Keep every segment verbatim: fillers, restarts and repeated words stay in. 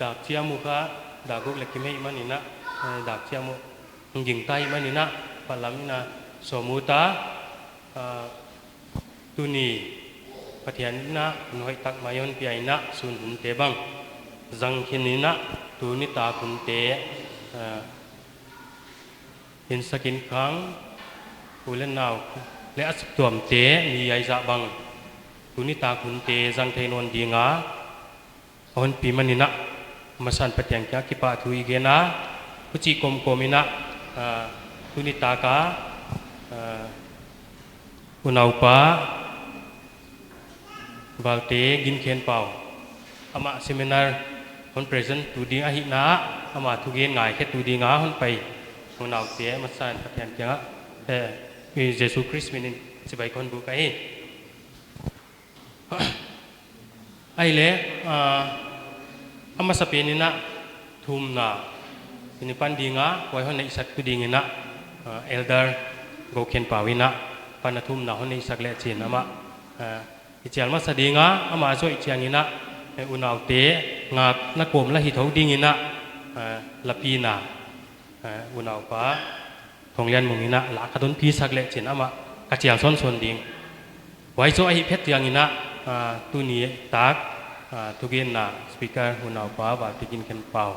Dak chiam uh kha, dak guk leh kim ahih manin a, eh, dak chiam uh gingta ahih manin a, pahlam in a sawm ut a, ah, tuni Pathian in a hun hoihtak mai hon pia in a, sun hunte bang zang khin in a, tuni tak hunte, ah, insak in khang, u leh nau leh a saptuamte mi ahi zah bang, tuni tak hunte zang thei nawn ding a, a hon pi manin a, a masan Pathian kiang kipahthu i gen a, huchi kawmkawm in a, ah, tuni tak a, ah, unaupa Valte Ginkhenpau, amah seminar hon present tu ding ahihna, ama thugen ngaikhe tu ding a hon pai unaute a masan Pathian kiang a, eh, Jesu Khrist min in chibai kon buk ahi. Ahihleh, ah, a masapen in a thumna i pan ding a, huai hon neihsak tu ding in a, ah, Elder Gokhenpau in a pan a thumna hon neihsak leh chin amah, ah, i chial masa ding a, amah zoh chiang in a, eh, unaute ngakna kawm la hi thou ding in a, ah, la pina, eh, unaupa Thonglianmung in a la ka hon pisak leh chin amah ka chial sawnsawn ding. Huai zoh ahih phet chiang in a, ah, tuni tak, ah, thugenna speaker unaupa Valte Ginkhenpau,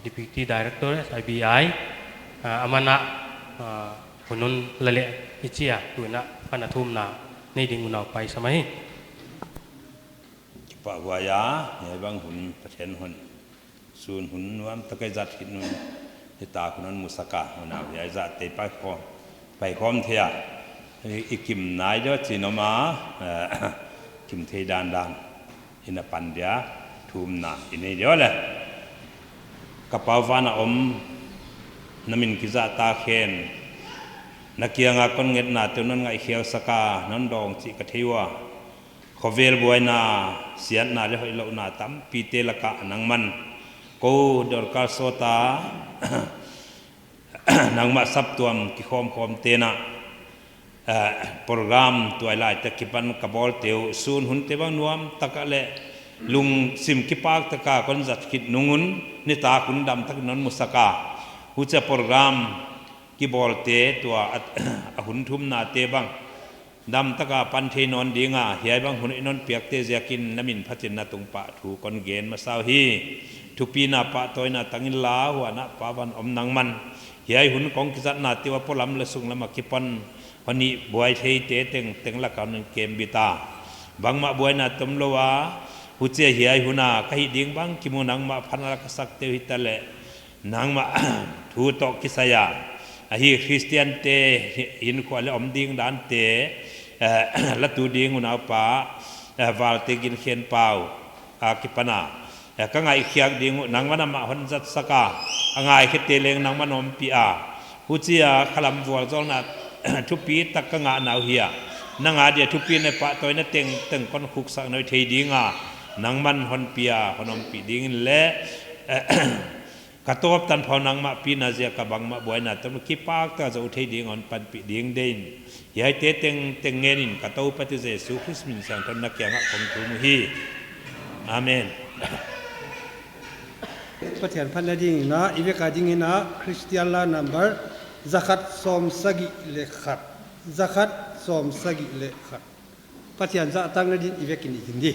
Deputy Director S I B I, ah, aman a, ah, hun hon la leh i chi a, tu in a pan a thumna nei ding unaupa i sam ahi. Kipahhuai a, hiai bang hun Pathian hon sun hun nuamtak a i zat khit un, nitak hun hon musak a, unau hiai zahte paikhawm, paikhawm thei a, i, i kim nai deuh chin om a, eh, kim thei dandan in a pan dia, thumna i nei deuh leh. Ka Pa van a om, na min kizahtak hen, na kiang a kon ngetnate uh non ngaihkhial sak a, non dawng chih ka thei ua. Khovel buaina, siatna leh hoihlouhna tampite lak ah nangman kou Dorcas Sawta, nangmah saptuam kikhawmkhawmte'n a, eh, program tuailaite akipan ka bawlte uh, sun hunte bang nuamtak a leh lungsim kipaktak a kon zat khit nung un, nitak hun damtak in non musak a. Huchia program kibawlte tua a, a hun thumnate bang damtak a pan thei nawn ding a, hiai bang hun i non piakte ziakin na min phatin na tung pah thu kon gen masa uhi. Thupina pahtawina tang inla, huan a Pa van om nangman hiai hun kong kizatnate uh a polam leh sunglam akipan hon hihbuai theite tengteng lak ah hon kembit a. Bangmah buaina tomlou a, huchia hiai hun a ka hih ding bang kimu nangmah phan a la ka sakte uh hita leh, nangmah thu toh kisai a, ahi Khristiante hi-, hinkhua leh om ding dante, eh, la tu ding unaupa, eh, Valte Ginkhenpau akipan a, eh, ka ngaihkhiak ding uh nangman amah hon zatsak a, a ngaikhiate leng nangman ompih a. Huchia khalam vualzawlna thupitak ka ngahna uh hi a, nang a dia thupina pahtawina tengteng kon khuksak nawn thei ding a, nangman hon pia, hon ompih ding in leh, eh, ka tawp tanphau nangmah pina ziak a bangmah buaina tomlou kipaktak a zou thei ding hon panpih ding deih in, hiaite tengteng ngen in ka Toupa Jesu Khrist min siangthou in na kiang ah kong thum uhi. Amen. Pathian phatna ding in a, i vek a ding in a, Christian la number zakhat sawmsagih leh khat. Zakhat sawmsagih leh khat. Pathian zahtakna din i vek in i zin di.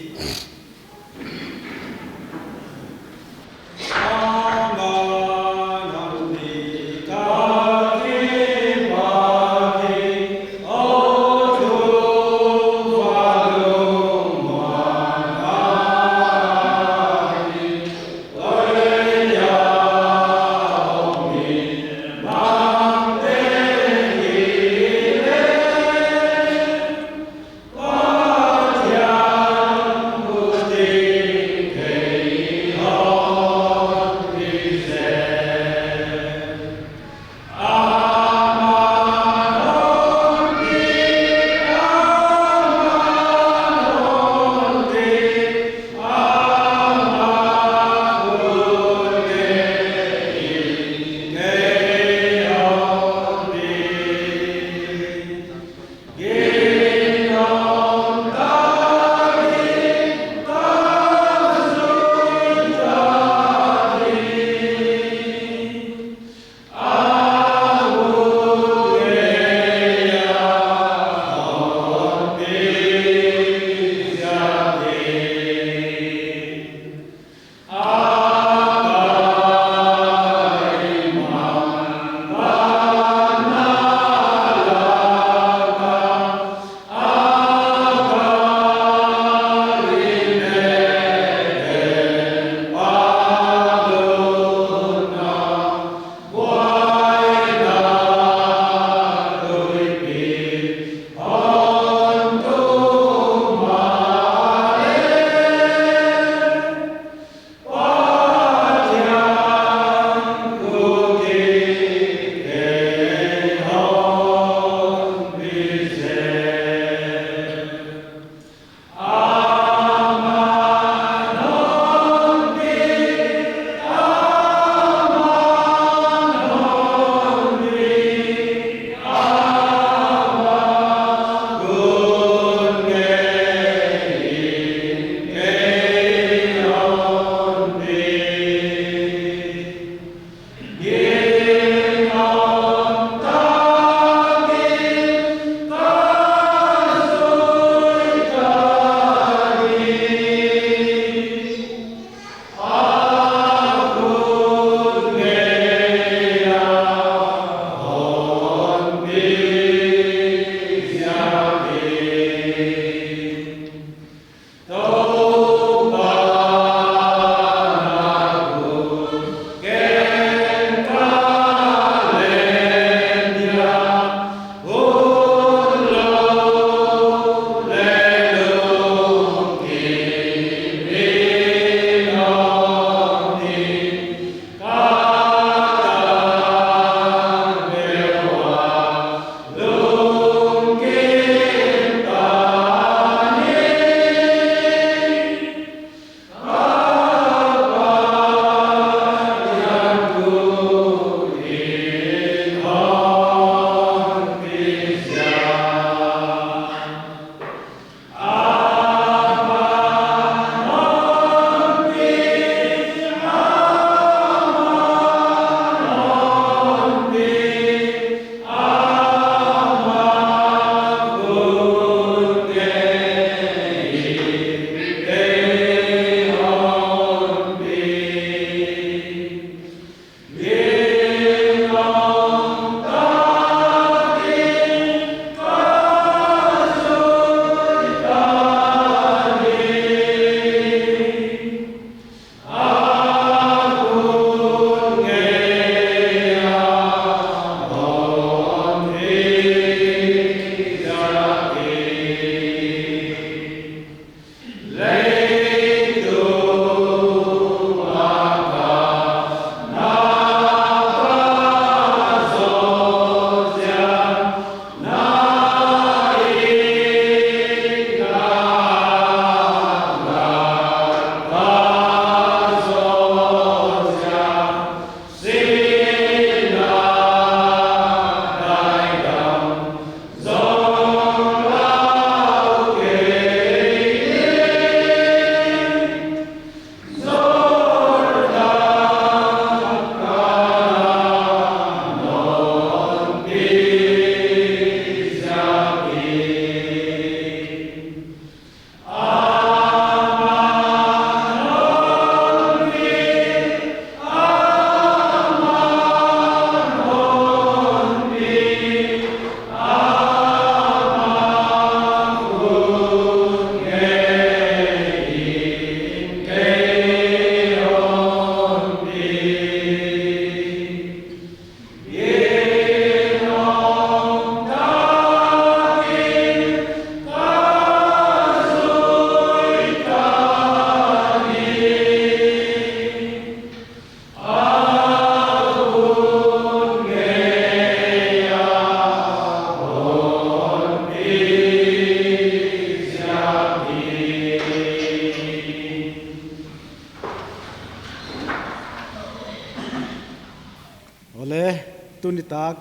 Awle, tuni tak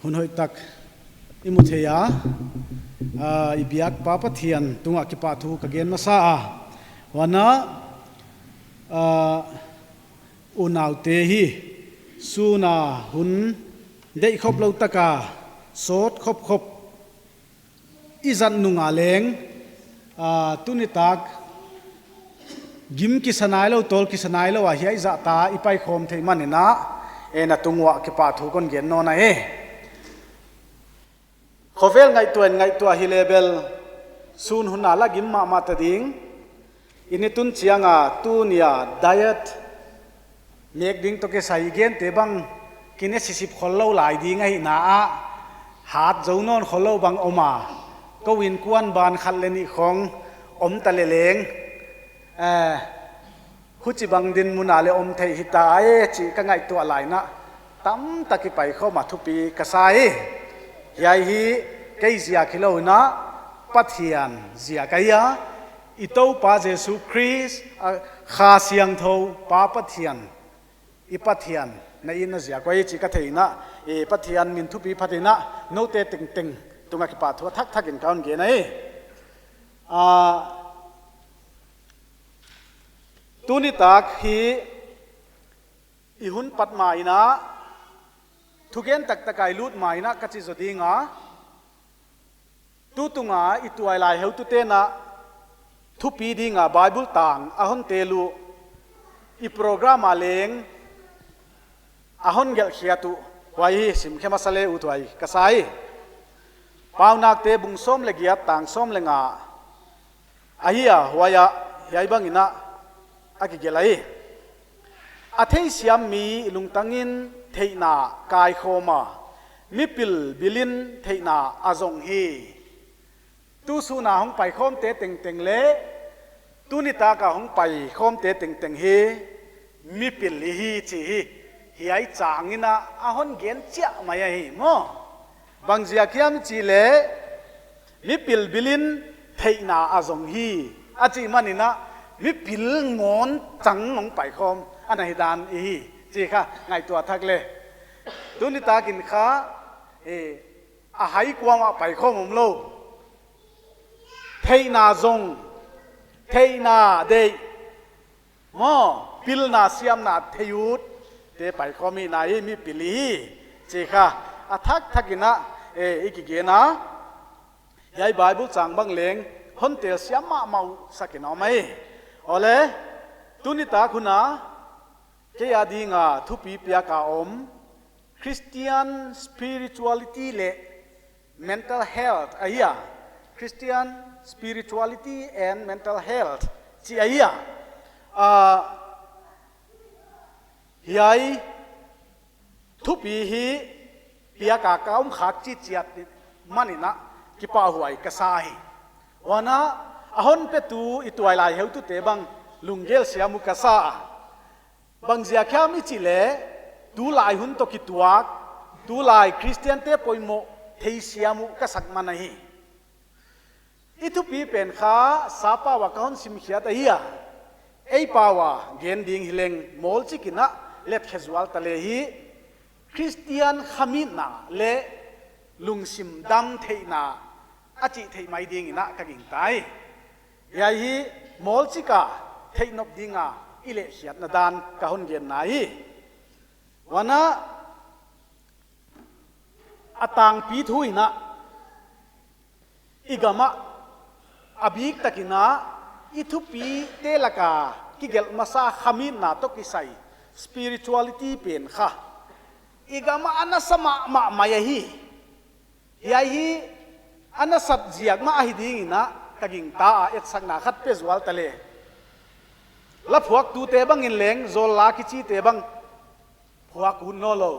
hun hoih tak i mu thei a, ah, i biak Pa Pathian tungah kipahthu ka gen masa a. Huan a, ah, unaute hi sun a hun deih khop lou tak a sawt khop khop i zat nung a leng, ah, tuni tak gim kisa nailou, tawl kisa nailou a hiai zah ta i paikhawm theih manin a, eh, na tung uah kipahthu kon gen nawn ahi. Khovel ngaihtuah in ngaihtuah hi leh bel sun hun a la gim mahmah ta ding. I ni tun chiang a tuni a diet mek ding toh kisai i gente bang kine sisip khollou lai ding ahihna ah, hat zou nawn khollou bang om a, kou innkuan ban khat leh nih khong om ta leh leng, eh, huchibang dinmun a leh om thei hita e chih ka ngaihtuah lai in a, tamtak i paikhawm a thupi ka sa hi. Hiai hi kei ziak hilou in a, Pathian ziak ahi a, i Toupa Jesu Khrist, a, Kha Siangthou Pa Pathian, i Pathian na hihna ziak uh ahi chih ka theih in a, i Pathian min thupi phat in a, noute tengteng tungah kipahthu a thakthak in ka hon gen ahi. Ah, tuni tak hi i hun pat ma in a, thugen taktak a i lut ma in a ka chi zaw ding a, tutung a i tuailai heutute'n a thupi ding a Bible tang a hon tel uh, i program a leng a hon gelhkhiat uh, huai hi simkhe masa leh uthuai ka sa hi. Paunakte bung sawm leh giat tang sawm leh nga ahi a, huai ah hiai bang in a a kigelh ahi. A theisiam mi lungtang in theihna kaikhawm a, mipil bil in theihna a zong hi. Tu sun a hong paikhawmte tengteng leh tuni tak a hong paikhawmte tengteng hi mipil i hi chih hi hiai chang in a a hon gen chiah mai ahi maw. Bang ziak hiam chih leh, mipil bil in theihna a zong hi a chih manin a, mipil ngawn chang hong paikhawm ana hi dan i hi chih kha ngaihtuah thak leh. Tuni tak in kha, eh, a hai kuamah paikhawm omlou. Theihna zong, theihna deih, maw, pilna siamna thei utte paikhawm hihna hi mipil i hi chih kha a thakthak in a, eh, i kigen a. Hiai Bible chang bang leng hon telsiam mahmah uh sak in a om ahi. Awle, tuni tak hun a kei a ding a thupi piak a om Christian spirituality leh mental health ahi a. Christian spirituality and mental health chih ahi a. Ah, hiai thupi hi piak a ka om khak chitchiat manin a kipahhuai ka sa hi. Huan a, a hon petu i tuailai heutute bang lunggel siam uh ka sa a. Bang ziak hiam i chih leh, tulai hun toh kituak, tulai Christian te poimoh theisiam uh ka sak man ahi. I thupi pen kha sap a ka hon simkhiat ahi a. Ei pau a gen ding hileng mawlchik in a let khe zual ta leh hi, Christian khamitna leh lungsim dam theihna a chih theih mai ding in a ka gingta hi. Hiai hi mawlchik a theih nop ding a i lehkhiatna dan ka hon genna hi. Huan a, a tangpi thu in a, i gam ah a biktak in a, i thupite lak a kigelh masa khamitna toh kisai spirituality pen kha i gam ah a nasa mahmah mai ahi. Hiai hi a nasat ziak mah ahi ding in a ka gingta a, etsakna khat pe zual ta leh. La phuaktute bang in leng zawl la kichite bang phuak ut nawnlou.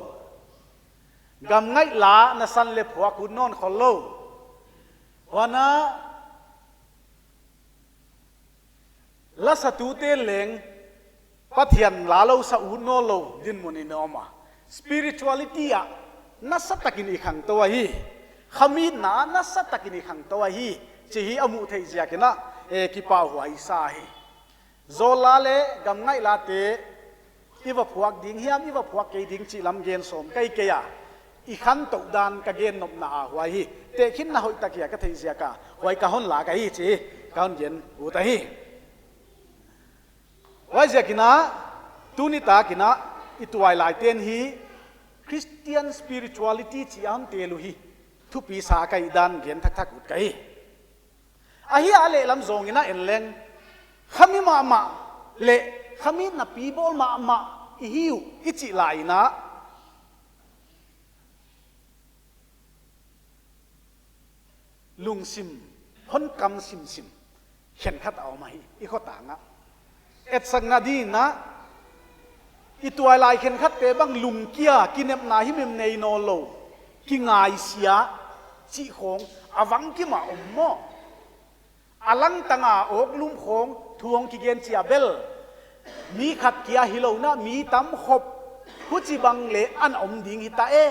Gamngaih la nasan leh phuak ut nawn khollou. Huan a, la satute leng Pathian la lou sa ut nawnlou dinmun in a om a. Spirituality ah nasatak in i khangtou ahi. Khamitna ah nasatak in i khangtou ahi chih hi a muh theih ziak in a, eh, kipahhuai sa hi. Zawl la leh gamngaih late i va phuak ding hiam, i va phuak kei ding chih lam gen sawm ka hi kei a. I khantouh dan ka gen nopna a huai hi. Tehkhinna hoihtak hia ka theih ziak a huai ka hon lak ahi chih ka hon gen ut ahi. Huaiziakin a, tuni takin a, i tuailaite'n hi Christian spirituality chih a hon tel uh hi thupi sa ka hihdan gen thakthak ut ka hi. Ahi a, lehlam zawngin a en leng, khami mahmah leh khami napi bawl mahmah i hi uh i chih laiin a, lungsim hon kam simsim khenkhat a om ahi i khotang ah. Etsakna dingin a, i tuailai khenkhatte bang lungkia, kinepna himhim nei nawnlou, kingaisia chih khawng a vang kim a om maw. A langtang a awklum khawng thu hong kigen chia bel, mi khat kia hilou in a, mi tam khop, huchibang leh ana om ding hita e.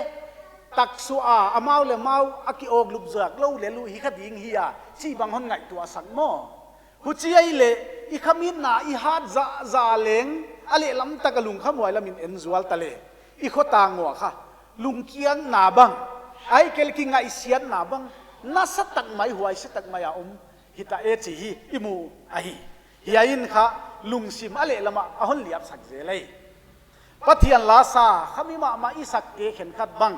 Taksuah a amau leh amau a kiawklup zuak lou leh lou hi kha ding hi a, chibang hon ngaihtuah sak maw. Huchi ahihleh i khamitna i hat zahzah leng, a lehlam tak a lungkhamhuai lamin en zual ta leh, i khotang uah kha lungkiatna bang, ahihkeileh kingaihsiatna bang nasatak mai, huaisiatak mai a om hita e chih hi i mu ahi. Hiai in kha lungsim a lehlam ah a hon liapsak zel ahi. Pathian lasa khami mahmah i sakte khenkhat bang,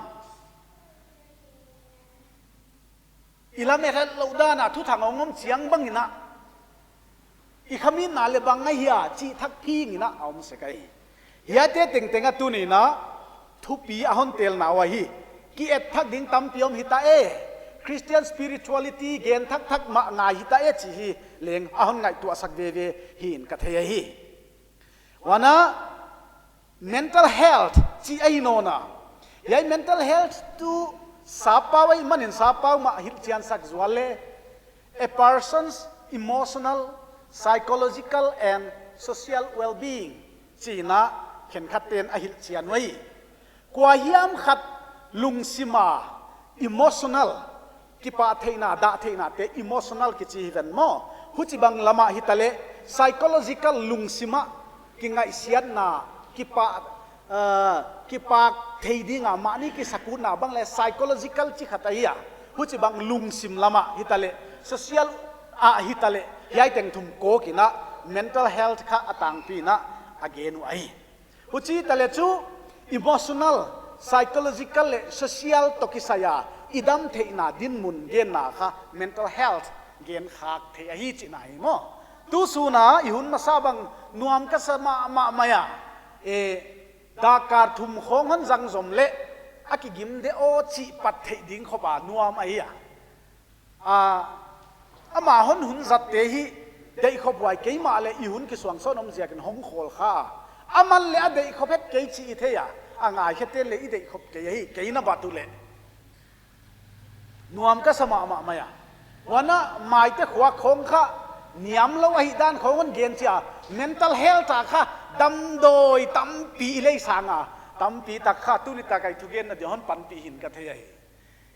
i lamet hetlouh dan a thuthang a hong om chiang bangin a, i khamitna leh bang ahia chih thak phingin a om sek ahi. Hiaite tengteng a tuni'n a thupi a hon telna uh ahi. Ki-et thak ding tampi om hita e. Christian spirituality gen thakthak mah ngai hita e chih hi leng a hon ngaihtuahsak veve hi'n ka thei ahi. Huan a, mental health chih ahi nawn a. Hiai mental health tuh sappau ahihmanin sappau mah hilhchiansak zual leh, a person's emotional, psychological and social well-being chi'n a khenkhatte'n a hilhchian uhi. Kuahiam khat lungsim a, emotional, kipahtheihna, dahtheihnate emotional kichi hi ven maw. Huchibang lam ah hitaleh, psychological, lungsim a kingaihsiatna, kipah, eh, kipak thei ding a mahni kisakutna bang leh psychological chi khat ahi a. Huchibang lungsim lam ah hitaleh, social ah hitaleh, hiai teng thum kawkin a mental health kha a tangpi in a gen uh ahi. Huchi taleh chu emotional, psychological leh social toh kisai a i damtheihna dinmun genna kha mental health gen khak thei ahi chihna hi maw. Tu sun a i hun masa bang nuam ka sa mahmah mai a. E, dakkal thum khawng hon zang zom leh a kigim de aw chih pat theih ding khop a nuam ahi a. A, amah hon hun zatte hi deihkhop huai kei mahleh i hun kisuangsawn om ziakin hong khawl kha. Aman leh a deihkhop het kei chih i thei a. A ngaikhete'n leh i deihkhop kei ahi, kei na bat uleh. Nuam ka sa mahmah mai a. Huan a maite khuak khawng kha niamlou ahihdan khawng hon gen chia. Mental health a kha damdawi tampi i lei sang a. Tampi tak kha tuni tak a i thugenna dia hon panpih hi'n ka thei ahi.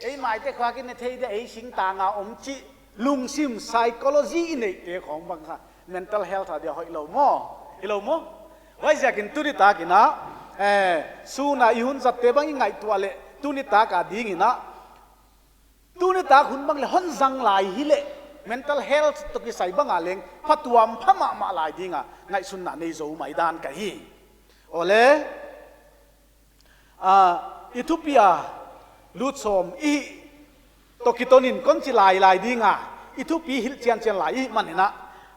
Ei maite khuak i ne thei dia, ei singtang a om chih lungsim, psychology i neihte khawng bang kha mental health a dia hoihlou maw. Hilou maw? Huaiziakin tuni takin a, eh, sun a i hun zatte bang i ngaihtuah leh tuni tak a dingin a, tuni tak hun bang leh hon zang lai hileh mental health toh kisai bang a leng phatuampha mahmah lai ding a ngaihsunna nei zou mai dan ka hi. Awle, a, i thupi a lut sawm i hih toh kitonin kon chi lailai ding a, i thupi hilhchianchian lai i hihmanin a,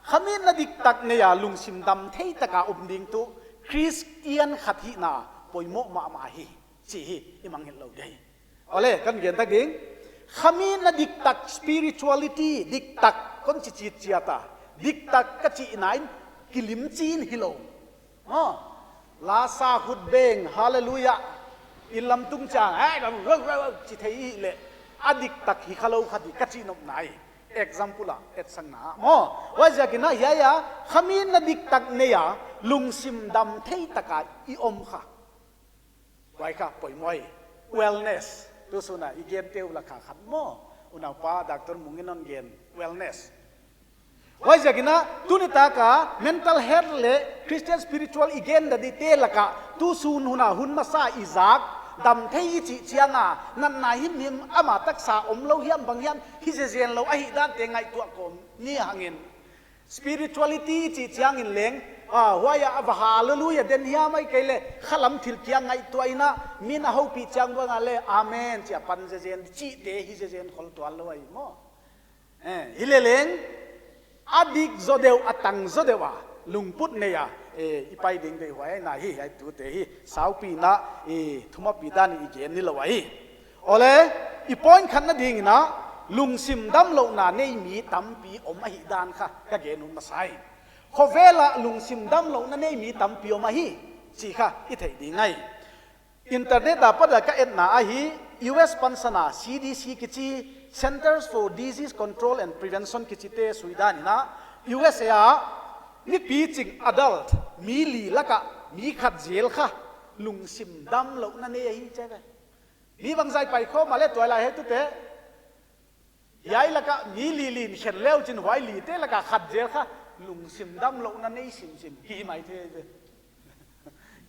khamitna diktak nei a lungsim damthei tak a om ding tuh Christian khat hihna poimoh mahmah hi chih hi i mangngilh lou ding. Awle, kon gen thak ding. Khamitna diktak, spirituality diktak kon chi chitchiat a, diktak ka chihna in kilimchiin hilou. Maw, lasa khut beng, hallelujah, inn lam tung chiang, eh, ro, ro, ro, chi thei i hih leh, a diktak hi khalou kha di ka chih nopna hi. Example a, etsakna. Maw, huaiziakin a hiai a khamitna diktak nei a lungsim damthei tak a i om kha, huai kha poimoh hi. Wellness, tu sun a i gente uh lak a khat maw. Unaupa Doctor Mung in hon gen wellness. Huaiziakin a, tuni taka mental health leh Christian spiritual i gen ding te laka, tu sun hun a hun masa i zak, dam thei i chih chiang a, natna himhim ama taksa omlou hiam bang hiam, hi zezen lou ahihdan te ngaihtuah kawm ni hangin. Spirituality chih chiangin leng, a, huai a va hallelujah den hiam ahihkeileh, khalam thil kia ngaihtuah in a, min a houpih chiang bang a leh, amen, chi a pan zezen, chihte hi zezen khol tuan lou ahi maw. Eh, hileleng, a dik zaw deuh, a tang zaw deuh a, lungput nei a, eh, i pai ding deihhuai na hi, hiai tute hi, saupina, eh, thumapi dan i gen ni lou ahi. Ole, i point khatna dingin a, lungsim damlouhna nei mi tampi om ahihdan kha, ka gen hun masa hi. Khovel a lungsim damlouhna nei mi tampi om ahi, chih kha, i theih ding ahi. Internet a pat a ka etna ahi, U S pansan a C D C kichi, Centers for Disease Control and Prevention kichite sui danin a, U S A a, mi piching adult, mi li laka, mi khat zel kha, lungsim damlouhna nei ahi chi ve. Mi bangzah i paikhawm a leh tuailai hiai tute. Hiai laka mi li li in khen le uchin huai lite laka khat zel kha lungsim damlouhna nei simsim hi maithei ve.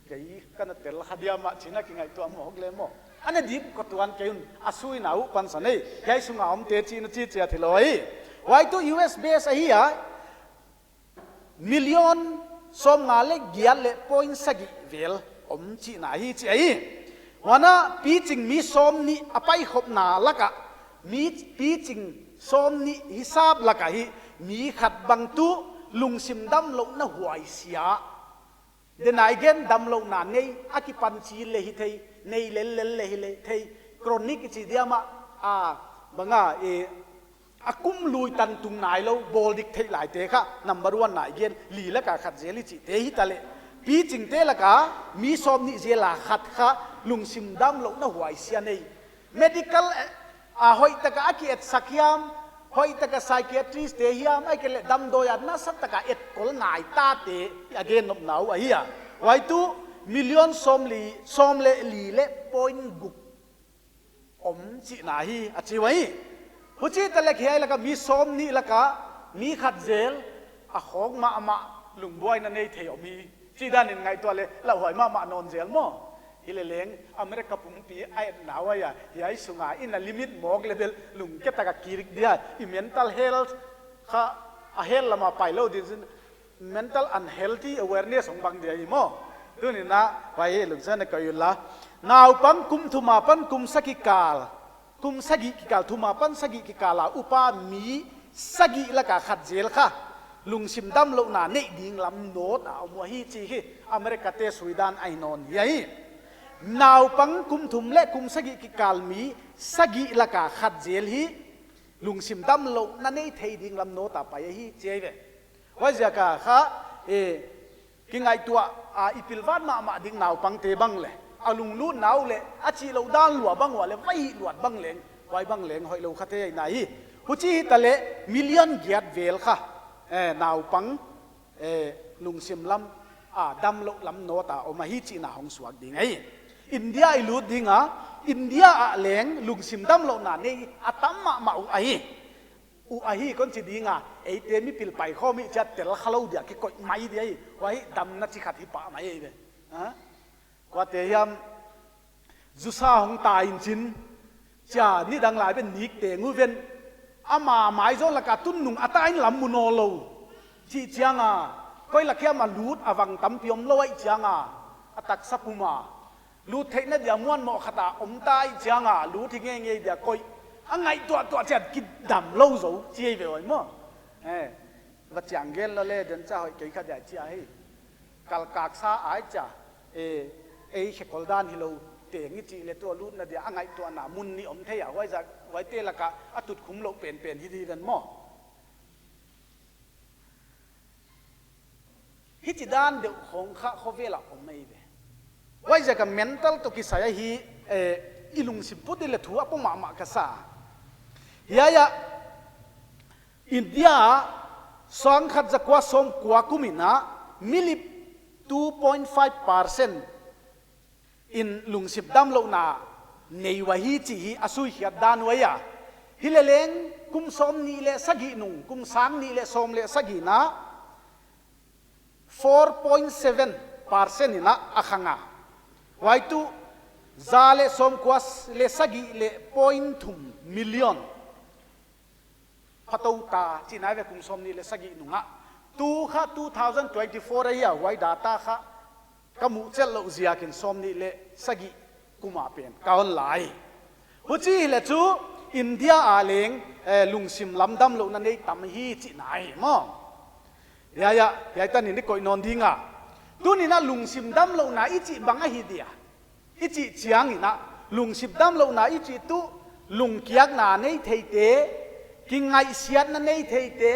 Kei ka na tel kha diam a chih na kingaihtuah mawk le maw. A na dip ko tuan kei un a suina uh pansan ei. Hiai sunga omte chihna chi chiat hilou hi. Huai tuh U S base ahi a. Million sawmnga leh giat leh point sagih vel om chihna hi chi ahi. Huan a piching mi sawmnih a paikhopna laka, mi piching sawmnih hisap laka hi mi khat bang tuh lungsim damlouhna huaisia. Denai gen damlouhna nei, a kipan chi le hi thei, nei lellel le hi le thei, chronic i chi diam a, a, bang a, e, a kum lui tan tung nailou, bawl dik theih laite kha, number one na i gen, li laka khat zel i chihte hitaleh. Pichingte laka, mi sawmnih zel a khat kha, lungsim damlouhna huaisia nei. Medical, eh, a hoihtaka a ki etsak hiam, hoihtaka psychiatrist te hiam, ahihkeileh damdawi a nasataka etkol ngai tate, a gen nopna uh ahi a. Huai tuh, million sawmli, sawm leh li leh point guk om chihna hi, a chi uh ahi. Huchi taleh hiai laka mi sawmnih laka, mi khat zel, a khawk mahmah, lungbuaina nei thei om hi. Chih danin ngaihtuah leh, lauhuai mahmah nawn zel maw. Hileleng, America pumpi a etna uh ahi a, hiai sunga i na limit mawk leh bel, lungke taka kirik dia, i mental health, kha, a health lama pailou din sin, mental unhealthy awareness hong bang dia hi maw. Tunin a, huai hi lungsan a koi ula. Naupang kum thum apan kum sagih kikal. Kum sagih kikal, thum apan sagih kikal a upa mi sagih laka khat zel kha. Lungsim damlouhna neih ding lam nawt a om uh ahi chih hi. America te sui dan ahi nawn hi ahi. Naupang kum thum leh kum sagih kikal mi sagih laka khat zel hi. Lungsim damlouhna nei thei ding lam nawt a pai ahi chi ahi ve. Huaiziak a kha, e, kingaihtuah a i pilvang mahmah ding naupangte bang leh. A lunglutna uh leh, a chihlouh dan lua bang ua leh, va hih luat bang leng, huai bang leng hoihlou kha thei na hi. Huchi hitaleh, million giat vel kha, e, naupang, e, lungsim lam, a, damlouh lam nawt a om ahi chihna hong suak ding ahi. India i lut ding a, India ah leng lungsim damlouhna nei a tam mahmah uh ahi. Uh ahi kon chi ding a, eite mipil paikhawm i chia tel khalou dia kikoih mai dia hi, huai damna chi khat hi pah mai hi ve. Ha? Kuate hiam, zusa hong ta in chin, chia nidang lai ven nik teng uh ven, ama mai zaw laka tun nung a ta in lam mu nawnlou. Chih chiang a, koi lak hiam a lut a vang tampi omlou ahih chiang a, a taksa pum a. Lut theihna dia muanmoh khat a om ta ahih chiang a, lut hi ngeingei dia koih. A ngaihtuahtuah chiat kidam lou zou, chi ahi ve oi maw. Eh, va chiang gen lou leh, den cha hoih kei kha dia chi ahi. Kalkaksa ai cha, eh, ei khekol dan hilou, teng i chih leh tua lutna dia, a ngaihtuahna mun nih om thei a, huaiziak, huaite laka, a tutkhum louh penpen hi di ven maw. Hichi dan deuh khong kha khovel a om ei ve. Huaiziak a mental toh kisai ahi, eh, i lungsim put i leh thu a pom mahmah ka sa. Hiai a, India, sangkhat zakua sawmkua kum in a, milip two point five percent in lungsim damlouhna nei uh ahi chih hi a suikhiat dan uh ahi a. Hileleng kum sawmnih leh sagih nung, kum sang nih leh sawm leh sagih na four point seven percent in a khang a. Huai tuh za leh sawmkua leh sagih leh point thum million pha tou ta chihna ve kum sawmnih leh sagih nung a. Tu kha two thousand twenty-four ahi a, huai data kha ka muh chelh louh ziakin sawmnih leh sagih kum a pen ka hon la hi. Huchi hileh chu India a leng, eh, lungsim lam damlouhna nei tam hi chihna ahi maw. Hiai a, hiai tan in i koih nawn ding a. Tuni'n a lungsim damlouhna i chih bang ahi dia. I chih chiangin a, lungsim damlouhna i chih tuh, lungkiakna nei theite, kingaihsiatna nei theite,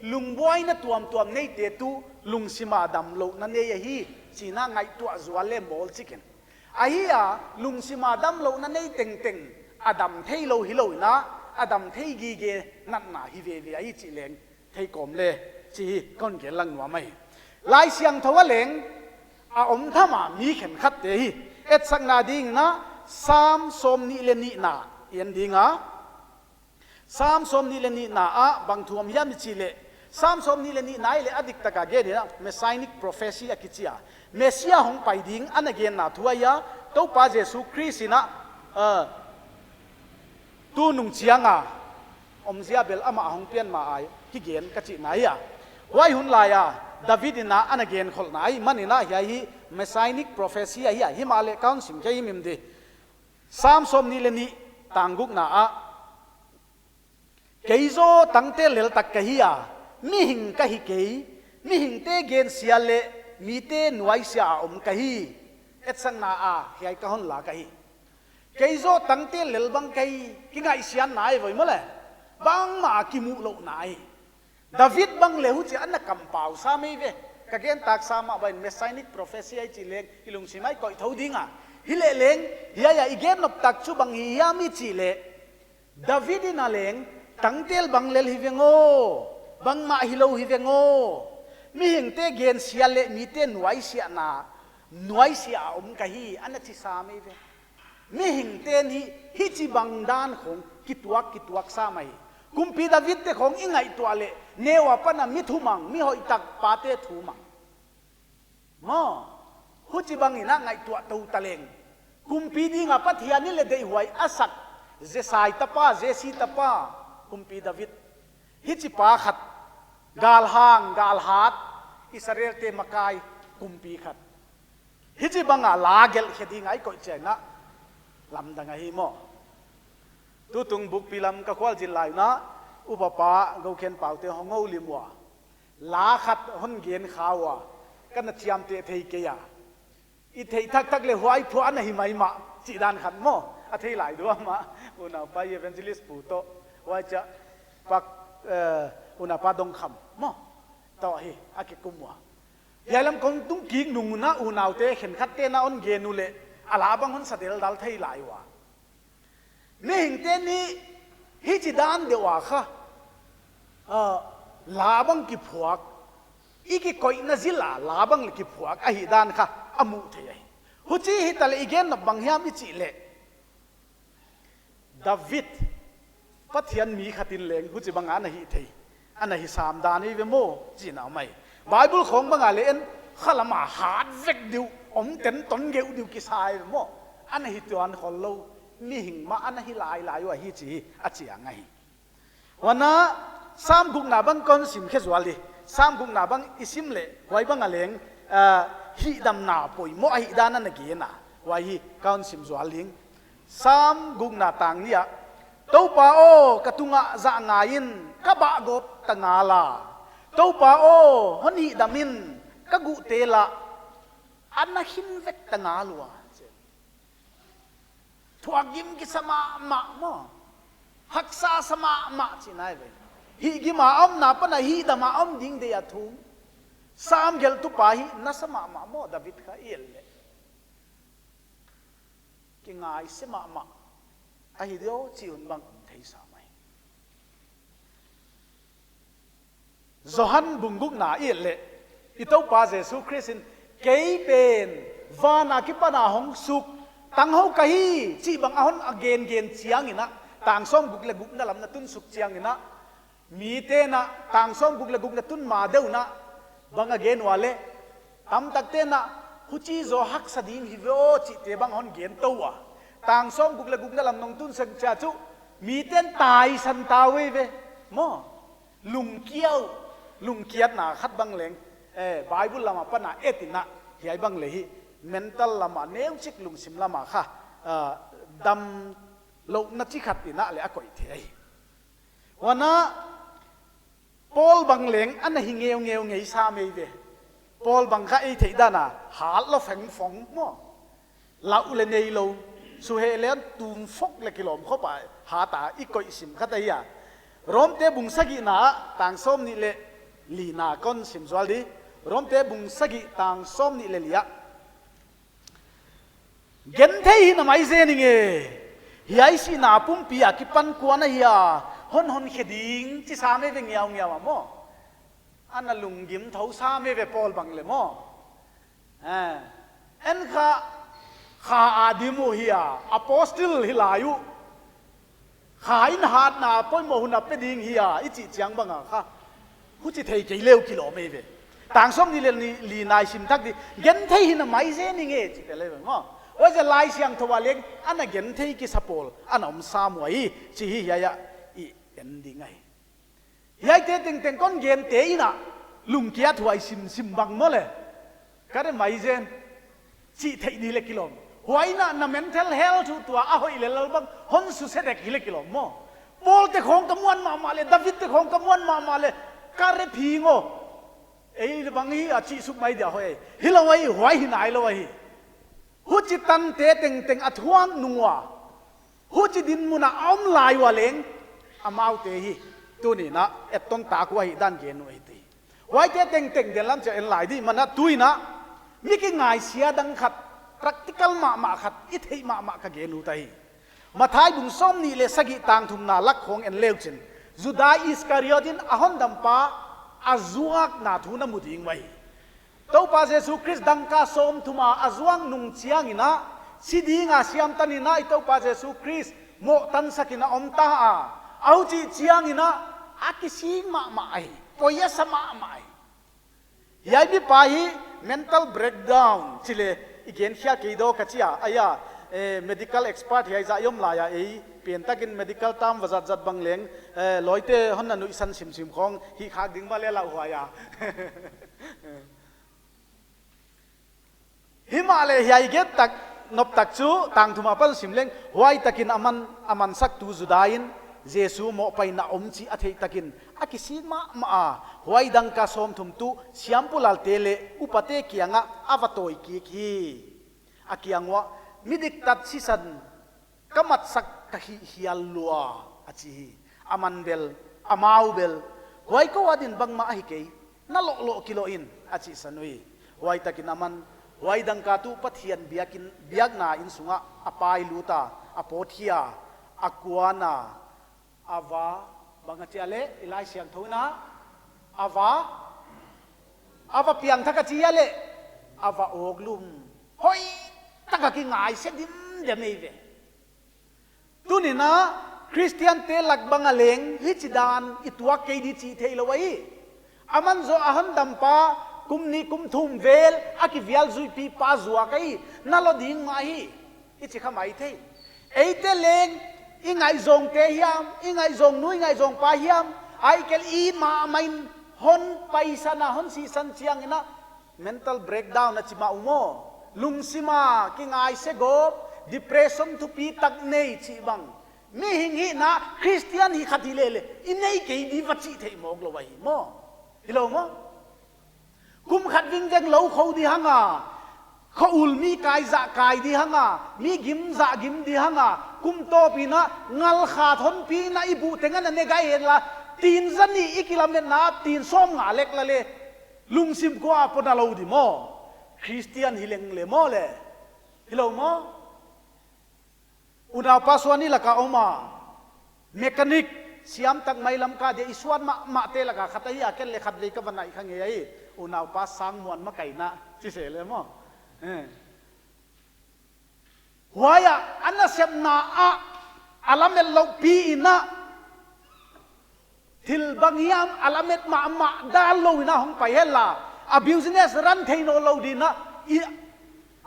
lungbuaina tuamtuam neite tuh, lungsim a damlouhna nei ahi, chihna ngaihtuah zual leh mawl chik in. Ahi a, lungsim a damlouhna nei tengteng, a dam theilou hilou in a, a dam thei gige natna hi veve ahi chih leng thei kawm le, chih hi kon gen lang nuam ahi. Laisiangthou a leng, a om tham a mi khenkhatte hi, etsakna dingin a, Sam sawmnih leh nihna, en ding a. Sam sawmnih leh nihna ah, bang thu om hiam i chih leh. Sam sawmnih leh nihna i leh a diktak a gen in a, Messianic prophecy a kichi a. Messia hong pai ding ana genna thu ahi a, Toupa Jesu Khrist in a, uh, tunung chiang a, omzia bel amah hong pian ma ai, hi gen ka chihna ahi a. Huai hun lai a, David in a ana gen kholhna ahihman in a hiai hi Messianic prophecy ahi a, himahleh ka hon sim kei himhim di. Sam sawmnih leh nih tang gukna ah, kei zaw tangte lel tak ka hi a, mihing ka hi kei, mihingte gensia leh mite nuaisia a om ka hi, etsakna a hiai ka hon la ka hi. Kei zaw tangte lel bang ka hi, kingaihsiatna ahi voi maw le, bangmah a kimuhlouhna ahi. David bang leh huchi ana kampau sam ei ve. Ka gen tak sam a bang in Messianic prophecy ahi chih leng i lungsim a i koih thou ding a. Hileleng, hiai a i gen nop tak chu bang hi hiam i chih leh. David in a leng, tangte bang lel hi veng aw, bangmah hilou hi veng aw. Mihingte gensia leh mite nuaisiahna, nuaisia a om ka hi, ana chi sam ei ve. Mihingte'n hi, hichibang dan khong kituak, kituak sam ahi. Kumpi David te khong i ngaihtuah leh, neu apan a mi thumang, mi hoihtak pate thumang. Maw, huchibang in a ngaihtuah tou taleng. Kumpi ding a Pathian in leh deihhuai a sak, Jesai tapa, Jesi tapa, kumpi David. Hichi pa khat, galhang, galhat, Israelte makai, kumpi khat. Hichibang a la gelh khe ding a i koih chiang in a, lamdang ahi maw. Tutung bukpi lam ka khualzin lai un a, upa pa, Gokhen Paute hong houlim ua. La khat hon gen kha ua, ka na chiamteh thei kei a. I theih thakthak leh huai phuah ana hi maimah, chih dan khat maw. A thei lai diam a, unaupa evangelist pu toh. Huai chia, pak, eh, unaupa Dongkham maw. Toh hi, a kikum ua. Hiai lam kon tung kik nung un a unaute khenkhatte'n a hon gen uleh, a la bang hon sa deldal thei lai ua. Mihingte'n hi, hichi dan deuh a kha, ah, la bang kiphuak, i kikoihna zil a la bang leh kiphuak, ahihdan kha, a muh theih ahi. Huchi hitaleh i gen nop bang hiam i chih leh. David, Pathian mi khat in leng, huchibang ana hi thei. Ana hi sam dan ei ve maw, chihna om ahi. Bible khong bang a leh en, khalam a hat vek diu, om ten ton geuh diu kisa ei ve maw. Ana hi tuan khollou, mihing mah ana hi lailai ua hi chih hi, a chiang ahi. Huan a, Sam gukna bang kon sim khe zual di. Sam gukna bang i sim leh, huai bang a leng, ah, hihdamna poimoh ahihdan ana gen a. Huai hi, kon sim zual ding. Sam gukna tang nih ah, Toupa aw, ka tungah zah ngai in, ka bah gawp ta ngal a. Toupa aw, hon hihdam in, ka guhte lah, ana khin vek ta ngal ua. Thuakgim kisa mahmah maw. Haksa sa mahmah chihna ei ve. Hihgim a omna apan a hihdam a om ding deih a thum. Sam gelhtu pa hi nasa mahmah maw, David kha i et leh. Kingaihsia mahmah ahi diam chih hun bang om thei sam ahi. Johan bung gukna i et leh, i Toupa Jesu Khrist in, kei pen van a kipan a hong suk tanghou ka hi, chih bang a hon a gengen chiang in a, Tang sawmguk leh gukna lam na tun suk chiangin a, mite'n a tang sawmguk leh gukna tun ma deuh in a, bang a gen ua leh, tamtakte'n a, huchi zaw haksa ding hi ve aw chihte bang hon gen tou a. Tang sawmguk leh gukna lam nong tun suk chiang chu, mite'n taisan ta uh ve, maw. Lungkia uh, lungkiatna khat bang leng, eh, Bible lam apan a et in a, hiai bang leh hi, mental lam a neuchik lungsim lam a kha, ah, damlouhna chi khat in a leh a koih thei ahi. Huan a, Paul bang leng ana hi ngeungeu ngei sam ei ve. Paul bang kha ei theih dan a, hat lou fengfong maw. Lau leh neilou, suheh leh tum fok leh kilawm khop a, hat a i koih sim khat ahi a. Romte bung sagihna ah, tang sawmnih leh lina kon sim zual di. Romte bung sagih tang sawmnih leh li ah. Genthei hi na mai zen ing e. Hiai sihna pumpi a kipan kuan ahia, hon honkhe ding chi sam ei ve ngeungeu a maw. Ana lunggim thou sam ei ve Paul bang leh maw. Eh, en kha, kha a dim uh hia, apostle hi lai uh. Kha in hatna poimoh hun a pe ding hia, i chih chiang bang a kha. Huchi thei kei leh uh kilawm ei ve. Tang sawmnih leh li, lina i sim thak di, genthei hi na mai zen ing e, chi te leh ve maw. Huaiziak Laisiangthou a leng, ana genthei kisa pawl, ana om sam uhi, chi hi hiai a, i en ding ahi. Hiaite tengteng kon gente in a, lungkiathuai simsim bang maw leh. Ka re mai zen. Chih theih di leh kilawm. Huai in a na mental health uh tua a hoih lel bang, hon suse dek hi leh kilawm maw. Paul te khong ka muan mahmah leh, David te khong ka muan mahmah leh, ka re phing aw. Ei bang hi a chih suk mai dia hoih. Hilou ahi, huai hi nailou ahi. Huchi tante tengteng a thuak nung ua. Huchi dinmun a om lai ua leng, amaute hi, tuni'n a, etton tak uh ahihdan gen uh ahi te. Huaite tengteng den lam chiah en lai di, man a tuin a, mi kingaisia dang khat, practical mahmah khat, i theih mahmah ka gen ut ahi. Matthai bung sawmnih leh sagih tang thumna lak khong en leu chin. Juda Iskariot in a hondampa, a zuakna thu na mu ding uhi. Toupa Jesu Khrist dangka sawmthum a a zuak nung chiangin a, si ding a siamtan in a i Toupa Jesu Khrist mohtansak in a om ta a. A huchih chiangin a, a kisik mahmah ahi, poi a sa mahmah ahi. Hiai mipa hi mental breakdown chi leh i gen khia kei daw ka chi a, ahi a, eh, medical expert hiai zah i om lai a ei, piantakin medical term va zatzat bang leng, eh, lawite hon na nuihsan simsim khong, hih khak ding va leh lauhuai a. Himahleh hiai gen tak, nop tak chu, tang thum apan sim leng, huai takin aman, a mansaktu Juda in, Jesu mohpaihna om chih a theih takin, a kisik mahmah a, huai dangka sawmthum tuh, siampu lalte leh, upate kiangah, a va tawi kik hi. A kiang uah, mi diktat sisan, ka matsak ka hih hial lua, a chi hi. Aman bel, amau bel, huai kou adin bangmah ahi kei, na lohloh kilawh in, a chihsan uhi. Huai takin aman, huai dangka tuh Pathian biakin, biakna inn sungah, a pai lut a, a pawt hi a, a kuan a, a va, bang a chi a leh, i Laisiangthou in a, a va, a va piangthak a chi a leh, a va awklum. Hoihtak a kingaihsia dimdem ei ve. Tuni'n a, Khristiante lak bang a leng, hichidan i tuak kei di chih theilou ahi. Aman zaw a hondampa, kum nih kum thum vel, a kivial zuipipa zuak ahi, na lo ding mah hi. I chi kha maithei. Eite leng, i ngaihzawngte hiam, i ngaihzawng nu, i ngaihzawng pa hiam, ahihkeileh i mahmah in hon paisan a, hon sihsan chiangin a, mental breakdown a chi mah uh maw. Lungsim a, kingaihsia gawp, depression thupitak nei chih bang. Mihing hihna, Khristian hi khat hi leh leh, i nei kei di va chih theih mawk lou ahi maw. Hilou maw. Kum khat vingveng lou khou di hang a, khoul mi kai zah kai di hang a, mi gim zah gim di hang a, kum tawp in a ngal khat hon pi in a i buh teng a na ne gai hen la, tin za nih i kilametna, tin sawmnga lek la leh, lungsim kua pawt na lou di maw. Khristian hi leng leh maw leh. Hilou maw. Unaupa suan i lak a om a, mechanic, siam tak mai Lamka dia i suan mahmahte lak a khat ahi a, ken leh khatvei ka va naih kha ngei ahi, unaupa Sangmuan makaihna, chi se leh maw. Eh. Huai a, a nasepna ah, a lamet louh pi in a, thil bang hiam a lamet mahmah dan lou in a hong pai hen la, a business run thei nawn lou ding in a, i,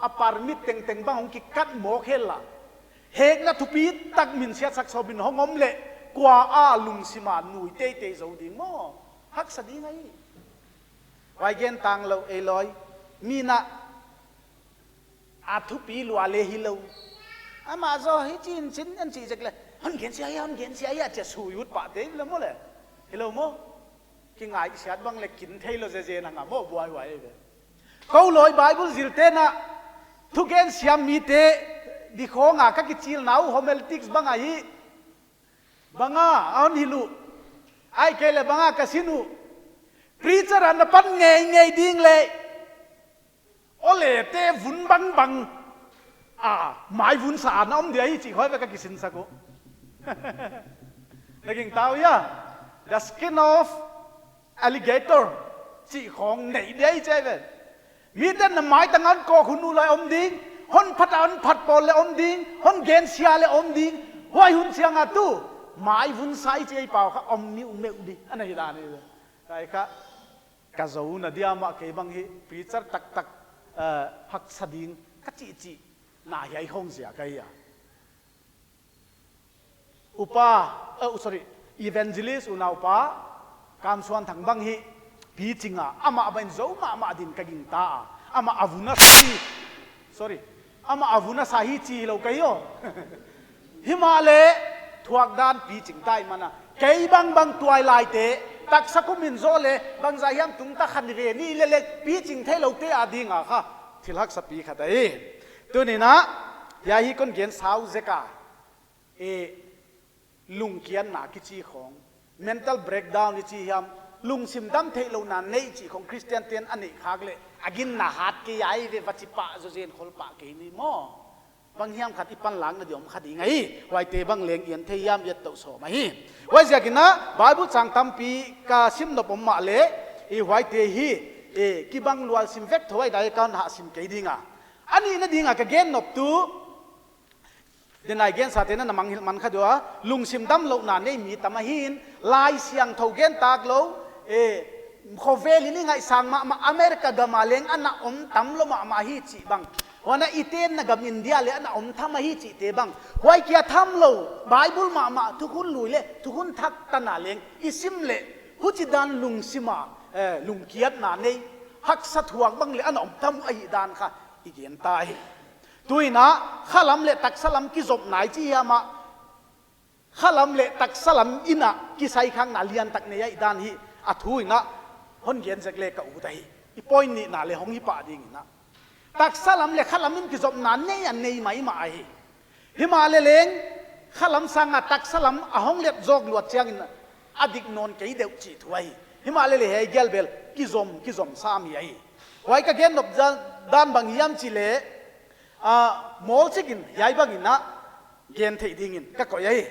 a permit tengteng bang hong kikat mawk hen la, hekna thupi tak minsiatsak sawm in hong om leh, kua a lungsim a nui teitei zou ding maw? Haksa ding ahi. Huai gen tang lou ei lawi, mi in a a thupi lua leh hilou. Amah zaw hichi in chin en chih zek leh, hon gensia hi, hon gensia hi, a chia sui ut pah te leh maw leh. Hilou maw? Kingaihsiat bang leh kin theilou zezen a nga maw, buaihuai ve. Kou lawi Bible zilte in a, thugen siam mite, di khong a ka kichilna uh homiletics bang ahi. Bang a, a hon hilh uh. Ahihkeileh bang a ka sin uh. Preacher a na pan ngeingei ding leh, ole te vun bangbang a, mai vun sa a na om dia hi chih khawng bek ka kisinsak uh. Na gingta uh hia? The skin of alligator chih khawng nei dia hi chi ve. Miten na maitang a kawk hun uh leh om ding, hon phat a hon phat pawl leh om ding, hon gensia leh om ding, huai hun chiang a tu mai vun sa i chih pau kha om miumiu di ana hi dan hi. Huai kha ka zouna dia mah, kei bang hi preacher taktak, eh, haksa ding ka chihchih na hiai khong ziak ahi a. Upa, eh, sorry, Evangelist unaupa Kamsuanthang bang hi, piching a, amah bang in zou mahmah din ka gingta a. Amah a vun a sa hi, sorry, amah a vun a sa hi chi lou ka hi aw. Himahleh, thuak dan piching tai man a. Kei bangbang tuailaite, taksa kum in zou leh, bangzah hiam tungta khan ve ni leh leh, piching theiloute a ding a kha thil haksa pi khat ahi. Tuni in a, hiai hi kon gen sau zek a, e, lungkiatna kichi khong, mental breakdown i chi hiam, lungsim dam theihlouhna nei chih khong Christian ten a neih khak leh, a ginna hat kei ahi ve va chi pah zaw zen khol pah kei ni maw? Bang hiam khat i panlakna di om kha ding ahi, huaite bang leng i en thei hiam i et tou sawm ahi. Huaiziak in a, Bible chang tampi ka sim nop om mahleh, i huaite hi, e, kibang lual sim vek thou ahi, dai ka hon hah sim kei ding a. A nihna ding a ka gen nop tu, denai gensa te in a na mangngilh man kha di ua, lungsim damlouhna nei mi tam ahi in, Laisiangthou gen tak lou, e, khovel in i ngaihsang mahmah America gam a leng ana om tam lou mahmah hi chih bang. Huan a i tenna gam India leh ana om tham ahi chihte bang. Huai kia tham lou, Bible mahmah thukhun lui leh, thukhun thak tan a leng, i sim leh, huchi dan lungsim a, eh, lungkiatna nei, haksa thuak bang leh ana om tham ahihdan kha, i gen ta hi. Tuni in a, khalam leh taksalam kizopna i chi hiam a, khalam leh taksalam in a kisaikhakna liantak nei ahihdan hi, a thu in a hon gen zek leh ka ut ahi. I point nihna leh hong hi pah ding in a. Taksalam leh khalam in kizopna nei a nei maimah ahi. Himahleh leng, khalam sang a taksalam a hong let zawk luat chiang in a dik nawn kei deuh chih thu ahi. Himahleh leh hiai gial bel kizom, kizom sam hi ahi. Huai ka gen nop dan, dan bang hiam chih leh, a, mawlchik in hiai bang in a gen theih ding in ka koih ahi.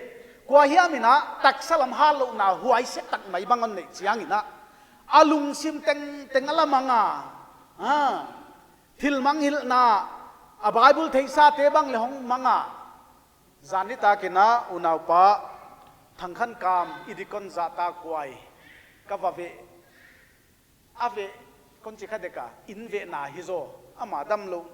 Kua hiam in a taksalam hatlouhna huaise tak mai bang hon neih chiang in a, a lungsim tengteng a la mang a, a, thil manghilhna, a Bible theihsate bang leh hong mang a. Zan nitak in a unaupa Thangkhankam i deacon zahtakhuai ka va veh. A veh, kon chi kha dek a, inn vehna hi zaw, amah damlouh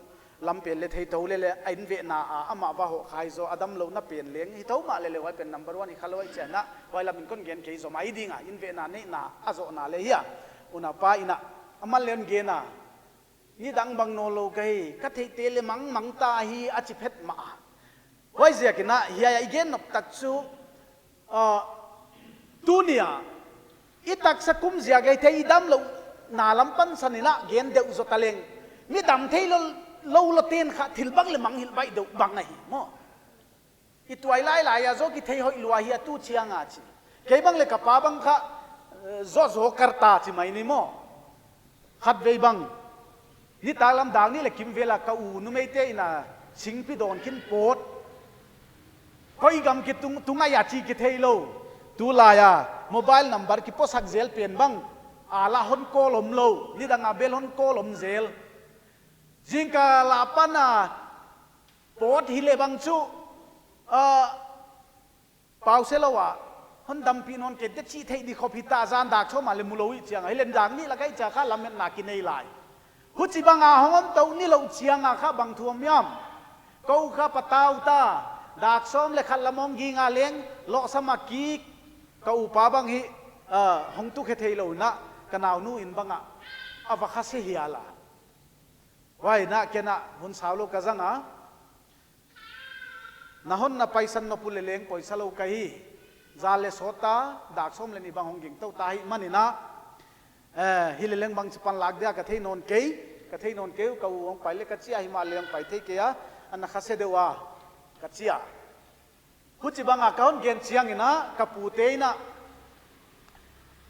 lam pen leh thei tou leh leh, a inn vehna a, amah va hoh kha hi zaw, a damlouhna pen leng hi tou mahleh leh huai pen number one hi kha lou ahi chiang a, huai lam in kon gen kei zaw mai ding a, inn vehna neihna a zohna leh hi a. Unaupa in a, aman leng gen a, nidang bang nawn lou ka hi, ka theihte leh mangmang ta hi a chi phet mah a. Huaiziak in a, hiai a i gen nop tak chu, ah, tuni a, i taksa kum ziak a i thei i damlouhna lam pansan in a gen deuh zaw ta leng. Mi dam theilou, lou lou ten kha thil bang leh manghilh baih deuh bang ahi maw. I tuailai lai a zaw kithei hoih lua hi a tu chiang a chi. Kei bang leh ka pa bang kha, eh, zaw zaw kar ta chi mai ni maw. Khatvei bang, nitaklam dak nih leh kimvel a ka u numeite in a singpi dawn khin pawt. Koi gam kitung, tung ahi a chih kitheilou. Tulai a mobile number kiposak zel pen bang, a la hon call omlou, nidang a bel hon call om zel. Zingkal apan a pawt hileh bang chu, ah, pau se lou a, hon dampih nawn kei di chih theih di khop hita, zan dak sawm a leh mu lou i chiang a, hileh dak nih lak a i chia kha lametna kinei lai. Huchibang a hong om tou nilouh chiang a kha bang thu om hiam? Kou kha patau ta, dak sawm leh khat lam hong ging a leng, lohsam a kik, ka upa bang hi, ah, hong tukhe theilou in a, ka naunu in bang a, a va kha se hial a. Huai in a ken a hun sau lou ka zang a. Na hon na paisan nop uleh leng poisa lou ka hi. Za leh sawt ta, dak sawm leh nih bang hong ging tou ta hi manin a. Eh, hileh leng bangchi pan lak dia ka thei nawn kei, ka thei nawn kei, ka u hong pai leh ka chi a, himahleh hong pai thei kei a, ana kha se deuh a, ka chi a. Huchibang a ka hon gen chiang in a, ka pute in a,